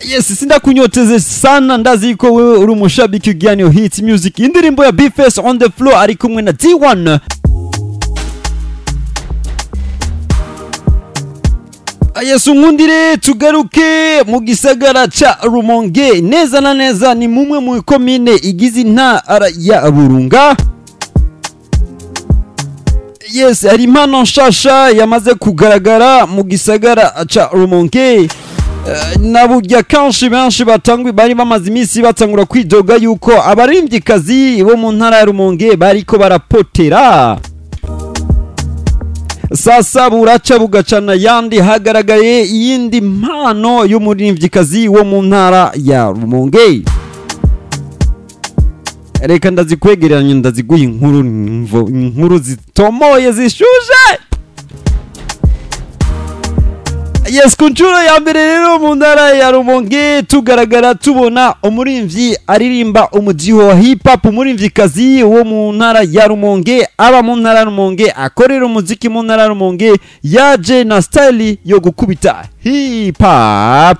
Yes, sindakunyoteze sana, ndazi ko wewe uri umushabiki ugyanyo Hit Music. Indirimbo ya B-Face on the floor ari kumwe na D1. Yes, nkundire tugaruke mu gisagara ca Rumonge. Neza na neza ni mumwe mu komine igize intara ya Burunga. Yes, hari impano nshasha yamaze kugaragara mu gisagara ca Rumonge. Naburya kenshi benshi batangwi bari bamaze iminsi batangura kwidoga yuko abarimvyikazi bo mu ntara ya Rumonge bariko barapotera. Sasa buraca bugacana yandi, hagaragaye iyindi mpano y'umurimvyikazi wo mu ntara ya Rumonge. Reka ndazikwegeranya ndaziguha inkuru zitomoye zishuje. Yes, ku nshuro ya mbere rero mu ntara ya Rumonge tugaragara tubona umurimvyi aririmba umudiho wa hip hop, umurimvyikazi wo mu ntara ya Rumonge, aba mu ntara ya Rumonge, akorera umuziki mu ntara ya Rumonge, yaje na style yo gukubita hip hop.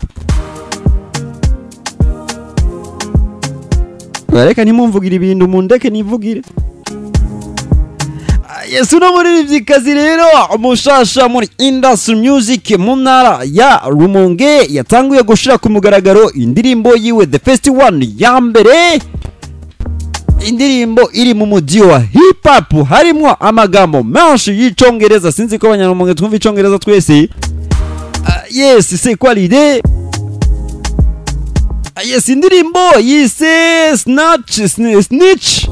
Reka ntimumvugire ibintu mundeke nivugire. Yesu no muririmvyikazi rero umushasha muri industry music mu ntara ya Rumonge yatanguye gushira ku mugaragaro indirimbo yiwe The First One ya mbere, indirimbo iri mu mujyi wa hip hop harimo amagambo menshi y'icongereza. Sinzi ko abanyarumonge twumva icongereza twese. Yes, c'est quoi l'idée? Yes, indirimbo yise Snatch Snitch.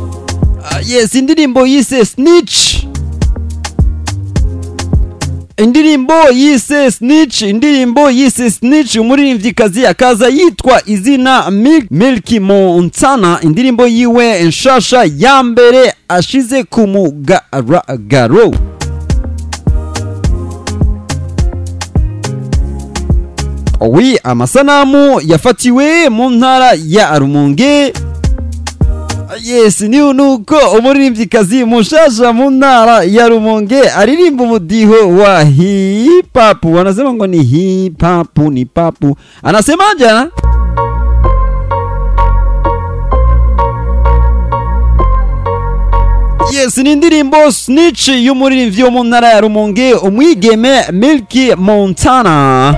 Yes, indirimbo yise Snitch. Indirimbo yise Snitch, indirimbo yise Snitch, umuririmvyikazi akaza yitwa izina Milky Montana. Indirimbo yiwe nshasha ya mbere ashize ku mugaragaro. Oui, amasanamu yafatiwe mu ntara ya Rumonge. Yes, ni nuko umuririmvyikazi mushasha mu ntara ya Rumonge aririmba umudiho wa hip hop. Wanasema ngo ni hip hop ni papu. Anasemaje? Yes, ni indirimbo Snitch y'umuririmbyi wo mu ntara ya Rumonge, umwigeme Milky Montana.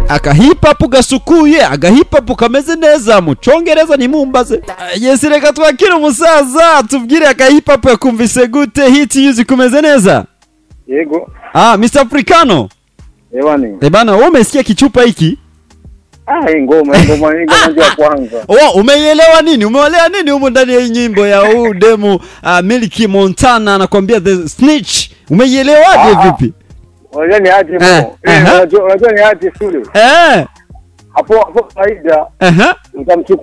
Aka hip hop gasukuye, aga hip hop kameze neza mu Congereza ntimumbaze. Yes, reka twakire umusaza tubwire aka hip hop yakumvise gute. Hit Music, kumeze neza? Yego. Ah, Mr Africano. Ewani. Eh bana, wewe umesikia kichupa hiki? Ah, hii ngoma, hii ngoma, hii ngoma ndio ya kwanza. Oh, umeielewa nini? Umeelewa nini humu ndani ya hii nyimbo ya huu demu Milky Montana anakuambia the snitch. Umeielewaje Ah, ah. vipi? Unajua ni aje Eh, mo? Eh, aha. unajua ni aje shule. Hapo hapo faida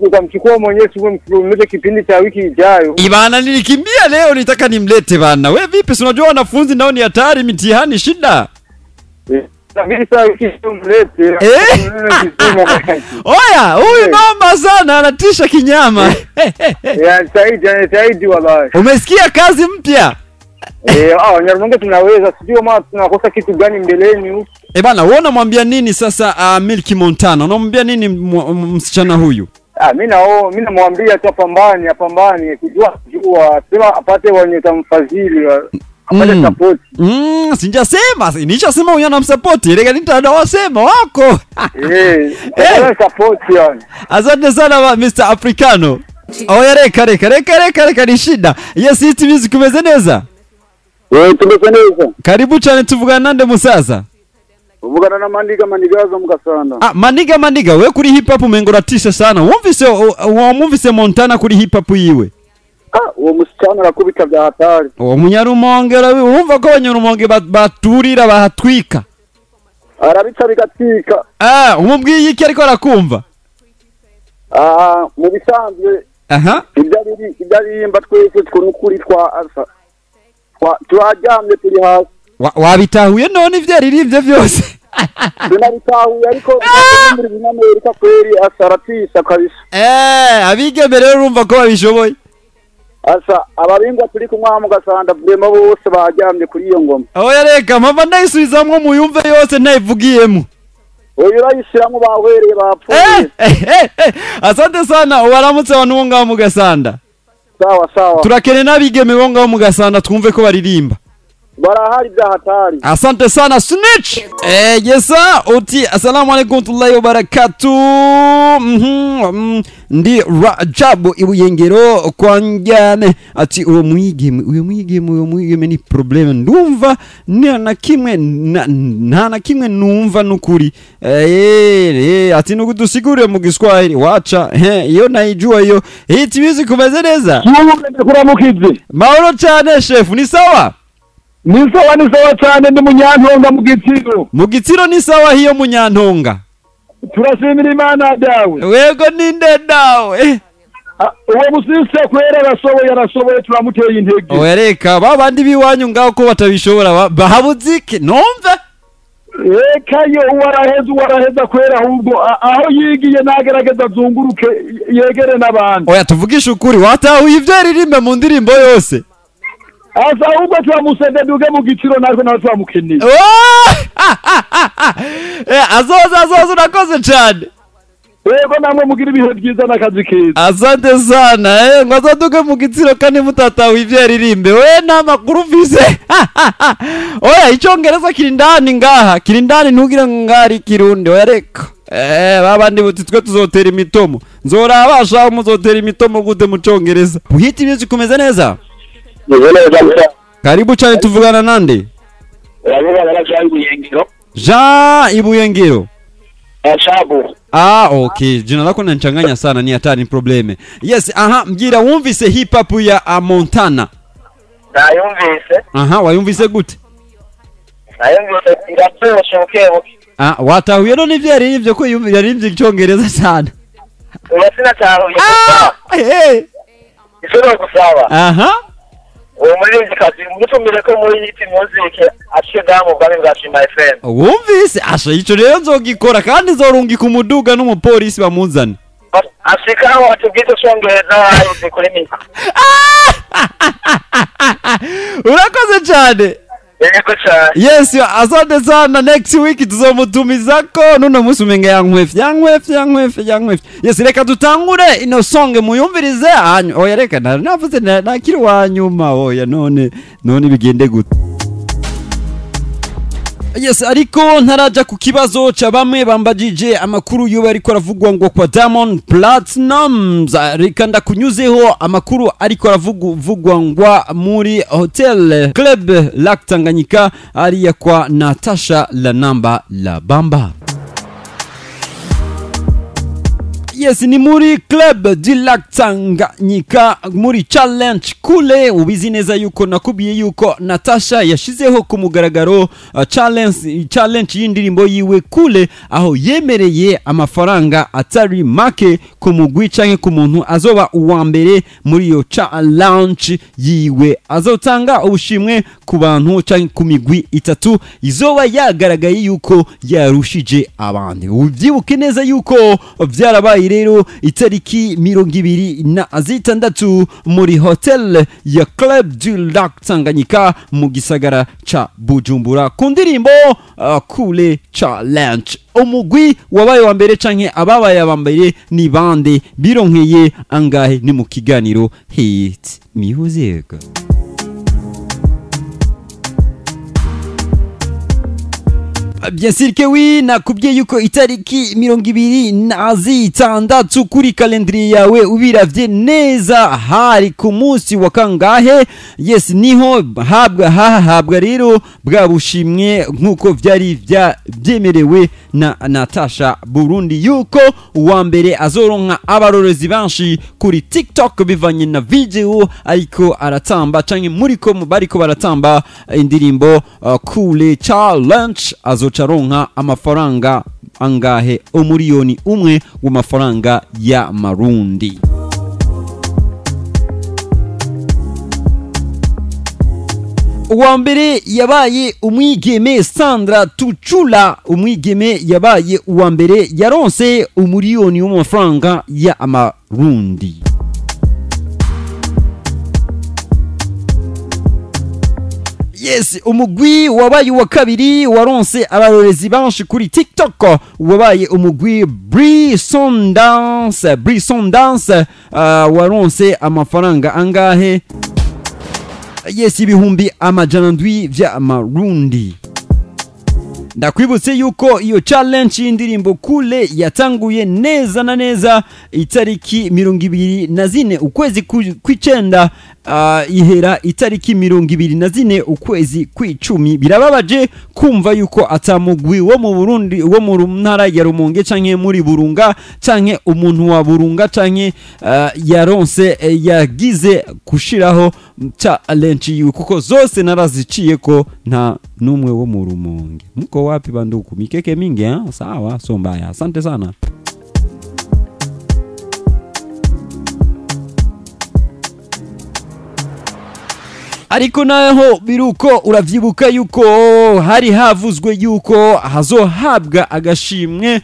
utamchukua mwenyewe siku mlete kipindi cha wiki ijayo. Ibana, nilikimbia leo nitaka nimlete bana. We vipi? Si unajua wanafunzi nao ni hatari, mitihani shida. Lakini sasa wiki ijayo mlete. Eh? Oya, huyu noma sana, anatisha kinyama. Ya saidi, saidi wallahi. Umesikia kazi mpya? Eh, ah, Wanyarumonge tunaweza, sijui kama tunakosa kitu gani mbeleni huku. Eh bana, wewe unamwambia nini sasa Milky Montana? Unamwambia nini msichana huyu? Ah, mimi nao mimi namwambia tu apambane, apambane, kujua kujua, sema apate wenye tamfadhili, apate support. Sijasema, nishasema huyu anamsupport. Reka nitawasema wako. Eh, apate support yani. Asante sana Mr Africano. Oya, reka reka reka reka reka ni shida. Yes, Hit Music, kumeze neza? Eh, tumeze neza. Karibu cyane, tuvugana nande musaza? Uvugana na Maniga Manigazo Mugasanda. Ah, Maniga Maniga, we kuri hip hop umengo uratisha sana. Wumvise wamwumvise Montana kuri hip hop yiwe? Ah, uwo musichana arakubita vya hatari. Uwo munyarumonge urumva ko abanyarumonge baturira bahatwika. Arabica bigatika. Ah, umubwiye iki ariko arakumva? Ah, mu bisanzwe. Aha. Ibyo aririmba twese tw'ukuri twa asa. Twaryamye turi hasi. Wabitahuye none ivyo yaririmbye vyose? Tunabitahuye ariko muri Binyamerika kweri asa aratisha kabisa. Eh, abigeme rero urumva ko babishoboye. Asa ababingwa turi kumwe mu Gasanda vrema bose baryamye kuri iyo ngoma. Oya reka mpava ndayisubizamwo muyumve yose ntayivugiyemo. Oya urayishiramwo bahwereye bapfuye. Asante sana, waramutse abantu bo ngaho mu Gasanda. Sawa sawa. Turakene n'abigeme bo ngaho mu Gasanda twumve ko baririmba. Barahari bya hatari. Asante sana Snitch. Eh, yesa uti assalamu alaikum warahmatullahi wabarakatuh. Ndi Rajabu Ibuyengero kwa njane ati uwo mwigeme uyo mwigeme uyo mwigeme ni problem ndumva nta kimwe nta kimwe numva nukuri. Ati nugudusigure mu Giswahili wacha iyo naijua hiyo. Hit Music kumeze neza? Kuramukizi. Mahoro cyane chef, ni sawa? Ni sawa, ni sawa cyane, ndi Munyantonga mu Gitsiro. Mu Gitsiro ni sawa hiyo Munyantonga. Turashimira Imana dawe. Wego ninde dawe? Uwo musise kwera arashoboye, arashoboye, turamuteye intege. Oya reka babandi biwanyu ngaho ko batabishobora bahabuzike numve. Reka yo uwaraheza uwaraheza kwera ahubwo aho yigiye nagerageza azunguruke yegere n'abandi. Oya tuvugishe ukuri, watahuye ivyo yaririmba mu ndirimbo yose. Asa ahubwo turamusende duge mu Gitsiro natwe nawe turamukeneye. Azoza azoza, urakoze cyane. Yego namwe mugira ibihe byiza n'akazi keza. Asante sana. Ngo azoduge mu Gitsiro kandi mutatawe ivyo yaririmbe. We nta makuru mvise. Oya icongereza kiri ndani ngaha, kiri ndani ntugire ngo ngari kirundi. Oya reka. Babandi buti twe tuzotera imitomo. Nzorabasha muzotera imitomo gute mu congereza. Hit Music kumeze neza? Karibu cyane, tuvugana nande? Uravugana na Jean Ibuyengero. Jean Ibuyengero. Shabu. Ah, okay. Jina lako linanichanganya sana, ni hatari, ni probleme. Yes, aha, mbwira wumvise hip hop ya Montana? Nayumvise. Aha, wayumvise gute? Nayumvise iraryoshe bukebuke. Ah, watahuye none ivyo yaririmbye ko yaririmbye icongereza cyane. Oya sinatahuye. Ah, eh. Ishobora gusaba. Aha. Uwo muririmbyikazi mutumire ko muri Hit Music aciye ngaha mu bwami bwa Shima FM. Wumvise asha ico rero nzogikora kandi nzorungika umuduga n'umupolisi bamuzane. Ashika aho atubwire icongereza wayize kuri mikoro. Urakoze cyane. Yego cyane. Yes, asante sana. Next week tuzomutumizako. Nuno musi umenga yankwefye yankwefye yankwefye yankwefye. Yes, reka dutangure ino song muyumvirize hanyu. Oya reka navuze nakiri wa nyuma. Oya none bigende gute? Yes, ariko ntaraja ku kibazo ca bamwe bambajije amakuru yuba ariko aravugwa ngo kwa Diamond Platnumz. Reka ndakunyuzeho amakuru ariko aravugwa ngo muri Hotel Club Lac Tanganyika ariya kwa Natasha la namba la bamba. Yes, ni muri Club du Lac Tanganyika muri challenge kule. Ubizi neza yuko nakubiye yuko Natasha yashizeho ku mugaragaro challenge y'indirimbo yiwe kule, aho yemereye amafaranga atari make ku mugwi canke ku muntu azoba uwa mbere muri iyo challenge yiwe. Azotanga ubushimwe ku bantu canke ku migwi itatu izoba yagaragaye yuko yarushije abandi. Ubyibuke neza yuko vyarabaye rero itariki 26 muri hotel ya Club du Lac Tanganyika mu gisagara ca Bujumbura ku ndirimbo Kule Challenge. Umugwi wabaye wa mbere canke ababaye aba mbere ni bande, bironkeye angahe? Ni mu kiganiro Hit Music. Bien sûr que oui, nakubwiye yuko itariki 26 kuri kalendri yawe ubiravye neza hari ku munsi wa kangahe? Yes, niho habwa rero bwa bushimwe nkuko vyari byemerewe na Natasha Burundi yuko uwa mbere azoronka abarorezi banshi kuri TikTok bivanye na video ariko aratamba canke muriko bariko baratamba indirimbo Kule Challenge, azocaronka amafaranga angahe? 1,000,000 w'amafaranga ya Marundi. Uwa mbere yabaye umwigeme Sandra Tuchula. Umwigeme yabaye uwa mbere yaronse 1,000,000 w'amafaranga ya Marundi. Yes, umugwi wabaye uwa kabiri waronse abarorezi banshi kuri TikTok wabaye umugwi Brison Dance. Brison Dance waronse amafaranga angahe? Yes, 700,000 vya Marundi. Ndakwibutse yuko iyo challenge y'indirimbo Kule yatanguye neza na neza itariki 24 ukwezi kw'icenda, ihera itariki 24 ukwezi kw'icumi. Birababaje kumva yuko atamugwi wo mu Burundi wo mu ntara ya Rumonge canke muri Burunga canke umuntu wa Burunga canke yaronse yagize kushiraho challenge yiwe, kuko zose naraziciye ko nta numwe wo mu Rumonge. Mko wapi banduku? Mikeke mingi eh? Sawa, so mbaya. Asante sana. Ariko naho biruko uravyibuka yuko hari havuzwe yuko hazohabwa agashimwe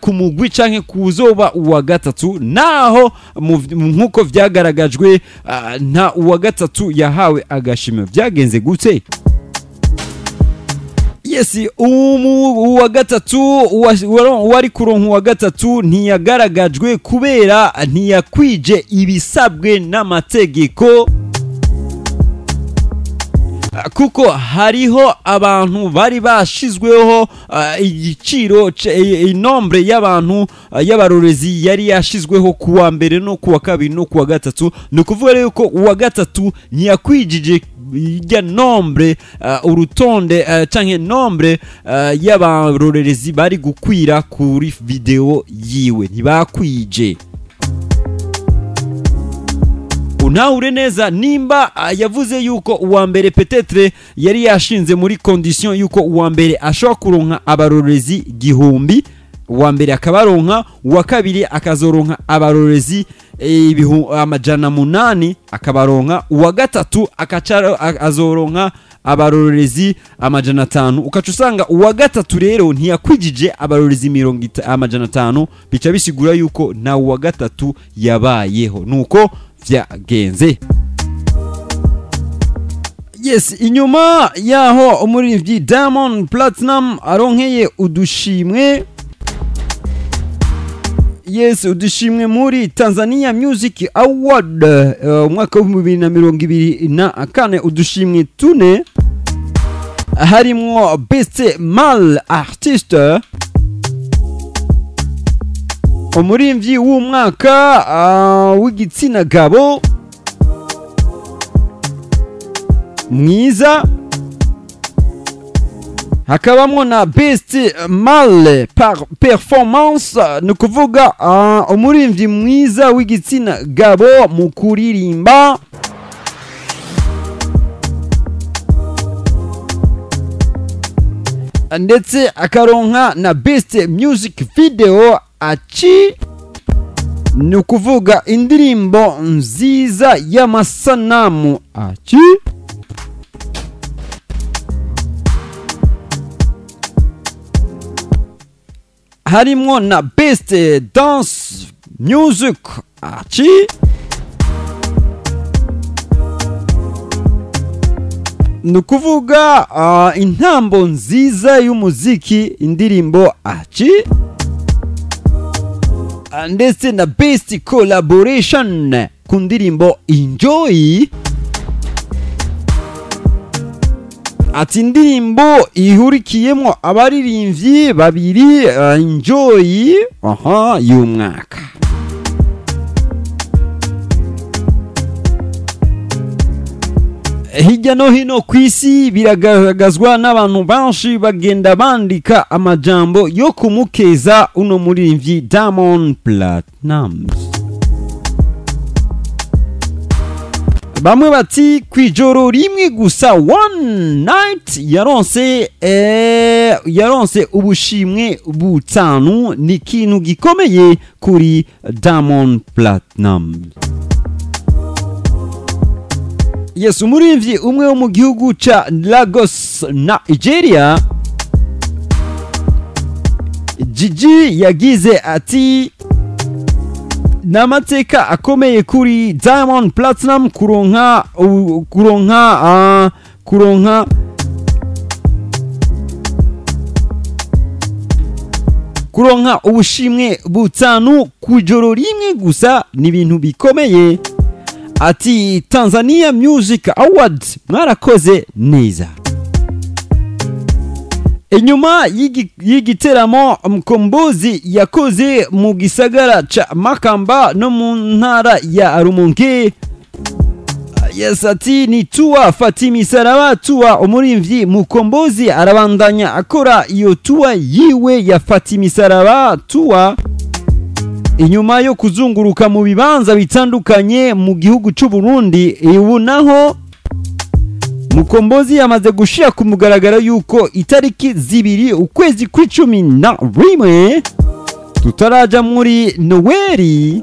ku mugwi canke kuzoba uwa gatatu, naho nkuko vyagaragajwe nta uwa gatatu yahawe agashimwe. Vyagenze gute? Yes, uwa gatatu wari kuronka uwa gatatu ntiyagaragajwe kubera ntiyakwije ibisabwe n'amategeko, kuko hariho abantu bari bashizweho igiciro inombre y'abantu y'abarorezi yari yashizweho kuwa mbere no kuwa kabiri no kuwa gatatu. Ni ukuvuga rero ko uwa gatatu ntiyakwijije ijya nombre urutonde canke nombre y'abarorerezi bari gukwira kuri video yiwe, ntibakwije. Unahure neza nimba yavuze yuko uwa mbere peut-être yari yashinze muri condition yuko uwa mbere ashobora kuronka abarorezi 1000, uwa mbere akabaronka, uwa kabiri akazoronka abarorezi 800 akabaronka, uwa gatatu azoronka abarorezi 500. Ukaca usanga uwa gatatu rero ntiyakwijije abarorezi 500, bica bisigura yuko na uwa gatatu yabayeho. Nuko vyagenze. Yes, inyuma yaho umuririmbyi Diamond Platinum aronkeye udushimwe, yes, udushimwe muri Tanzania Music Award umwaka wa 2024, udushimwe tune harimwo Best Male Artist, umuririmbyi w'umwaka w'igitsina gabo mwiza, hakabamwo na Best Male Performance, ni ukuvuga umuririmbyi mwiza w'igitsina gabo mu kuririmba. Ndetse akaronka na Best Music Video aci, ni ukuvuga indirimbo nziza y'amasanamu aci. Harimwo na Best Dance Music aci. Ni ukuvuga intambo nziza y'umuziki, indirimbo aci. Ndetse na Best Collaboration ku ndirimbo Enjoy. Ati indirimbo ihurikiyemo abaririmbyi babiri, Enjoy aha y'umwaka. Hirya no hino ku isi biragaragazwa n'abantu benshi bagenda bandika amajambo yo kumukeza uno muririmbyi Diamond Platnumz. Bamwe bati kwijoro rimwe gusa, one night, yaronse ubushimwe butanu, ni ikintu gikomeye kuri Diamond Platnumz. Yes, umuririmbyi umwe wo mu gihugu ca Lagos, Nigeria, Gigi, yagize ati n'amateka akomeye kuri Diamond Platinum kuronka ubushimwe butanu ku joro rimwe gusa, ni ibintu bikomeye. Ati Tanzania Music Awards mwarakoze neza. Inyuma y'igiteramo Mkombozi yakoze mu gisagara ca Makamba no mu ntara ya Rumonge. Yes, ati ni tour Fatimi Saraba tour, umurimvyi Mukombozi arabandanya akora iyo tour yiwe ya Fatimi Saraba tour. Inyuma yo kuzunguruka mu bibanza bitandukanye mu gihugu c'u Burundi, ubu naho Mukombozi yamaze gushira ku mugaragaro yuko itariki 2 ukwezi kw'icumi na rimwe tutaraja muri Noeli,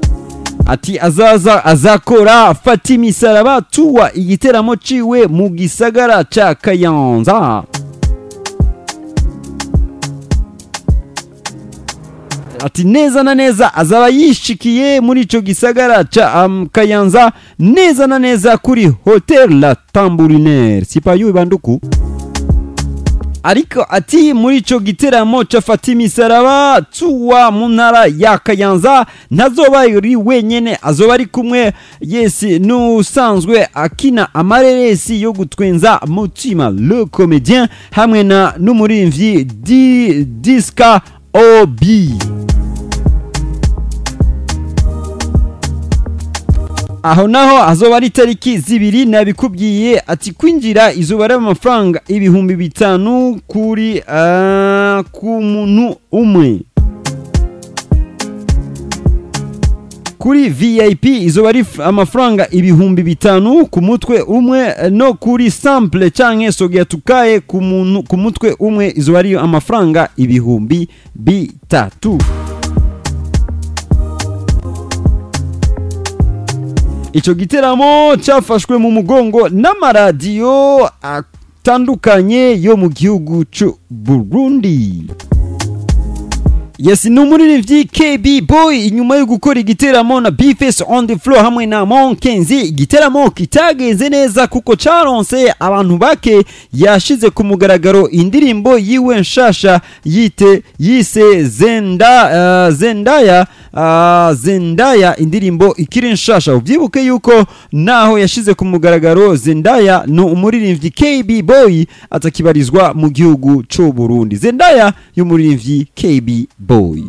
ati azaza azakora Fatimi Saraba tour igiteramo ciwe mu gisagara ca Kayanza. Ati neza na neza azaba yishikiye muri ico gisagara ca Kayanza, neza na neza kuri Hotel La Tambourinaire, sipayu ibanduku. Ariko ati muri ico giteramo ca Fatimi Saraba tour mu ntara ya Kayanza ntazoba ari wenyene, azoba ari kumwe yes n'usanzwe akina amareresi yo gutwenza Mutima le comédien, hamwe na n'umurimvyi Diska Obi. Aho naho azoba ari tariki 2 nabikubwiye. Ati kwinjira izuba ari amafaranga 5000 kuri ku muntu umwe. Kuri VIP izuba ari amafaranga 5000 ku mutwe umwe, no kuri sample canke sogea tukaye ku muntu ku mutwe umwe izuba ari amafaranga 3000. Ico giteramo cyafashwe mu mugongo n'amaradiyo atandukanye yo mu gihugu c'u Burundi. Yes, ni umuririmbyi KB Boy inyuma yo gukora igiteramo na Bface on the floor hamwe na Monkenzi, igiteramo kitagenze neza kuko caronse abantu bake. Yashize ku mugaragaro indirimbo yiwe nshasha yite yise Zenda, Zendaya, Zendaya, indirimbo ikiri nshasha. Ubyibuke yuko naho yashize ku mugaragaro Zendaya, ni umuririmbyi KB Boy atakibarizwa mu gihugu c'u Burundi. Zendaya y'umuririmbyi KB Boy.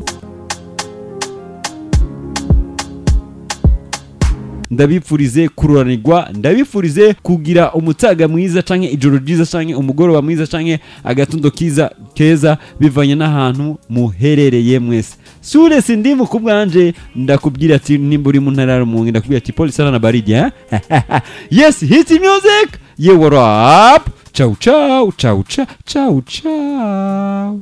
Ndabifurize kururanirwa, ndabifurize kugira umutaga mwiza canke ijoro ryiza canke umugoroba mwiza canke agatundo kiza keza, bivanye n'ahantu muherereye mwese. Sure sindimu ku bwanje ndakubwira ati nimba uri mu ntara ya Rumonge, ndakubwira ati pole sana na baridi, eh? Yes, hit music, yeah, what up? Ciao ciao ciao ciao ciao ciao.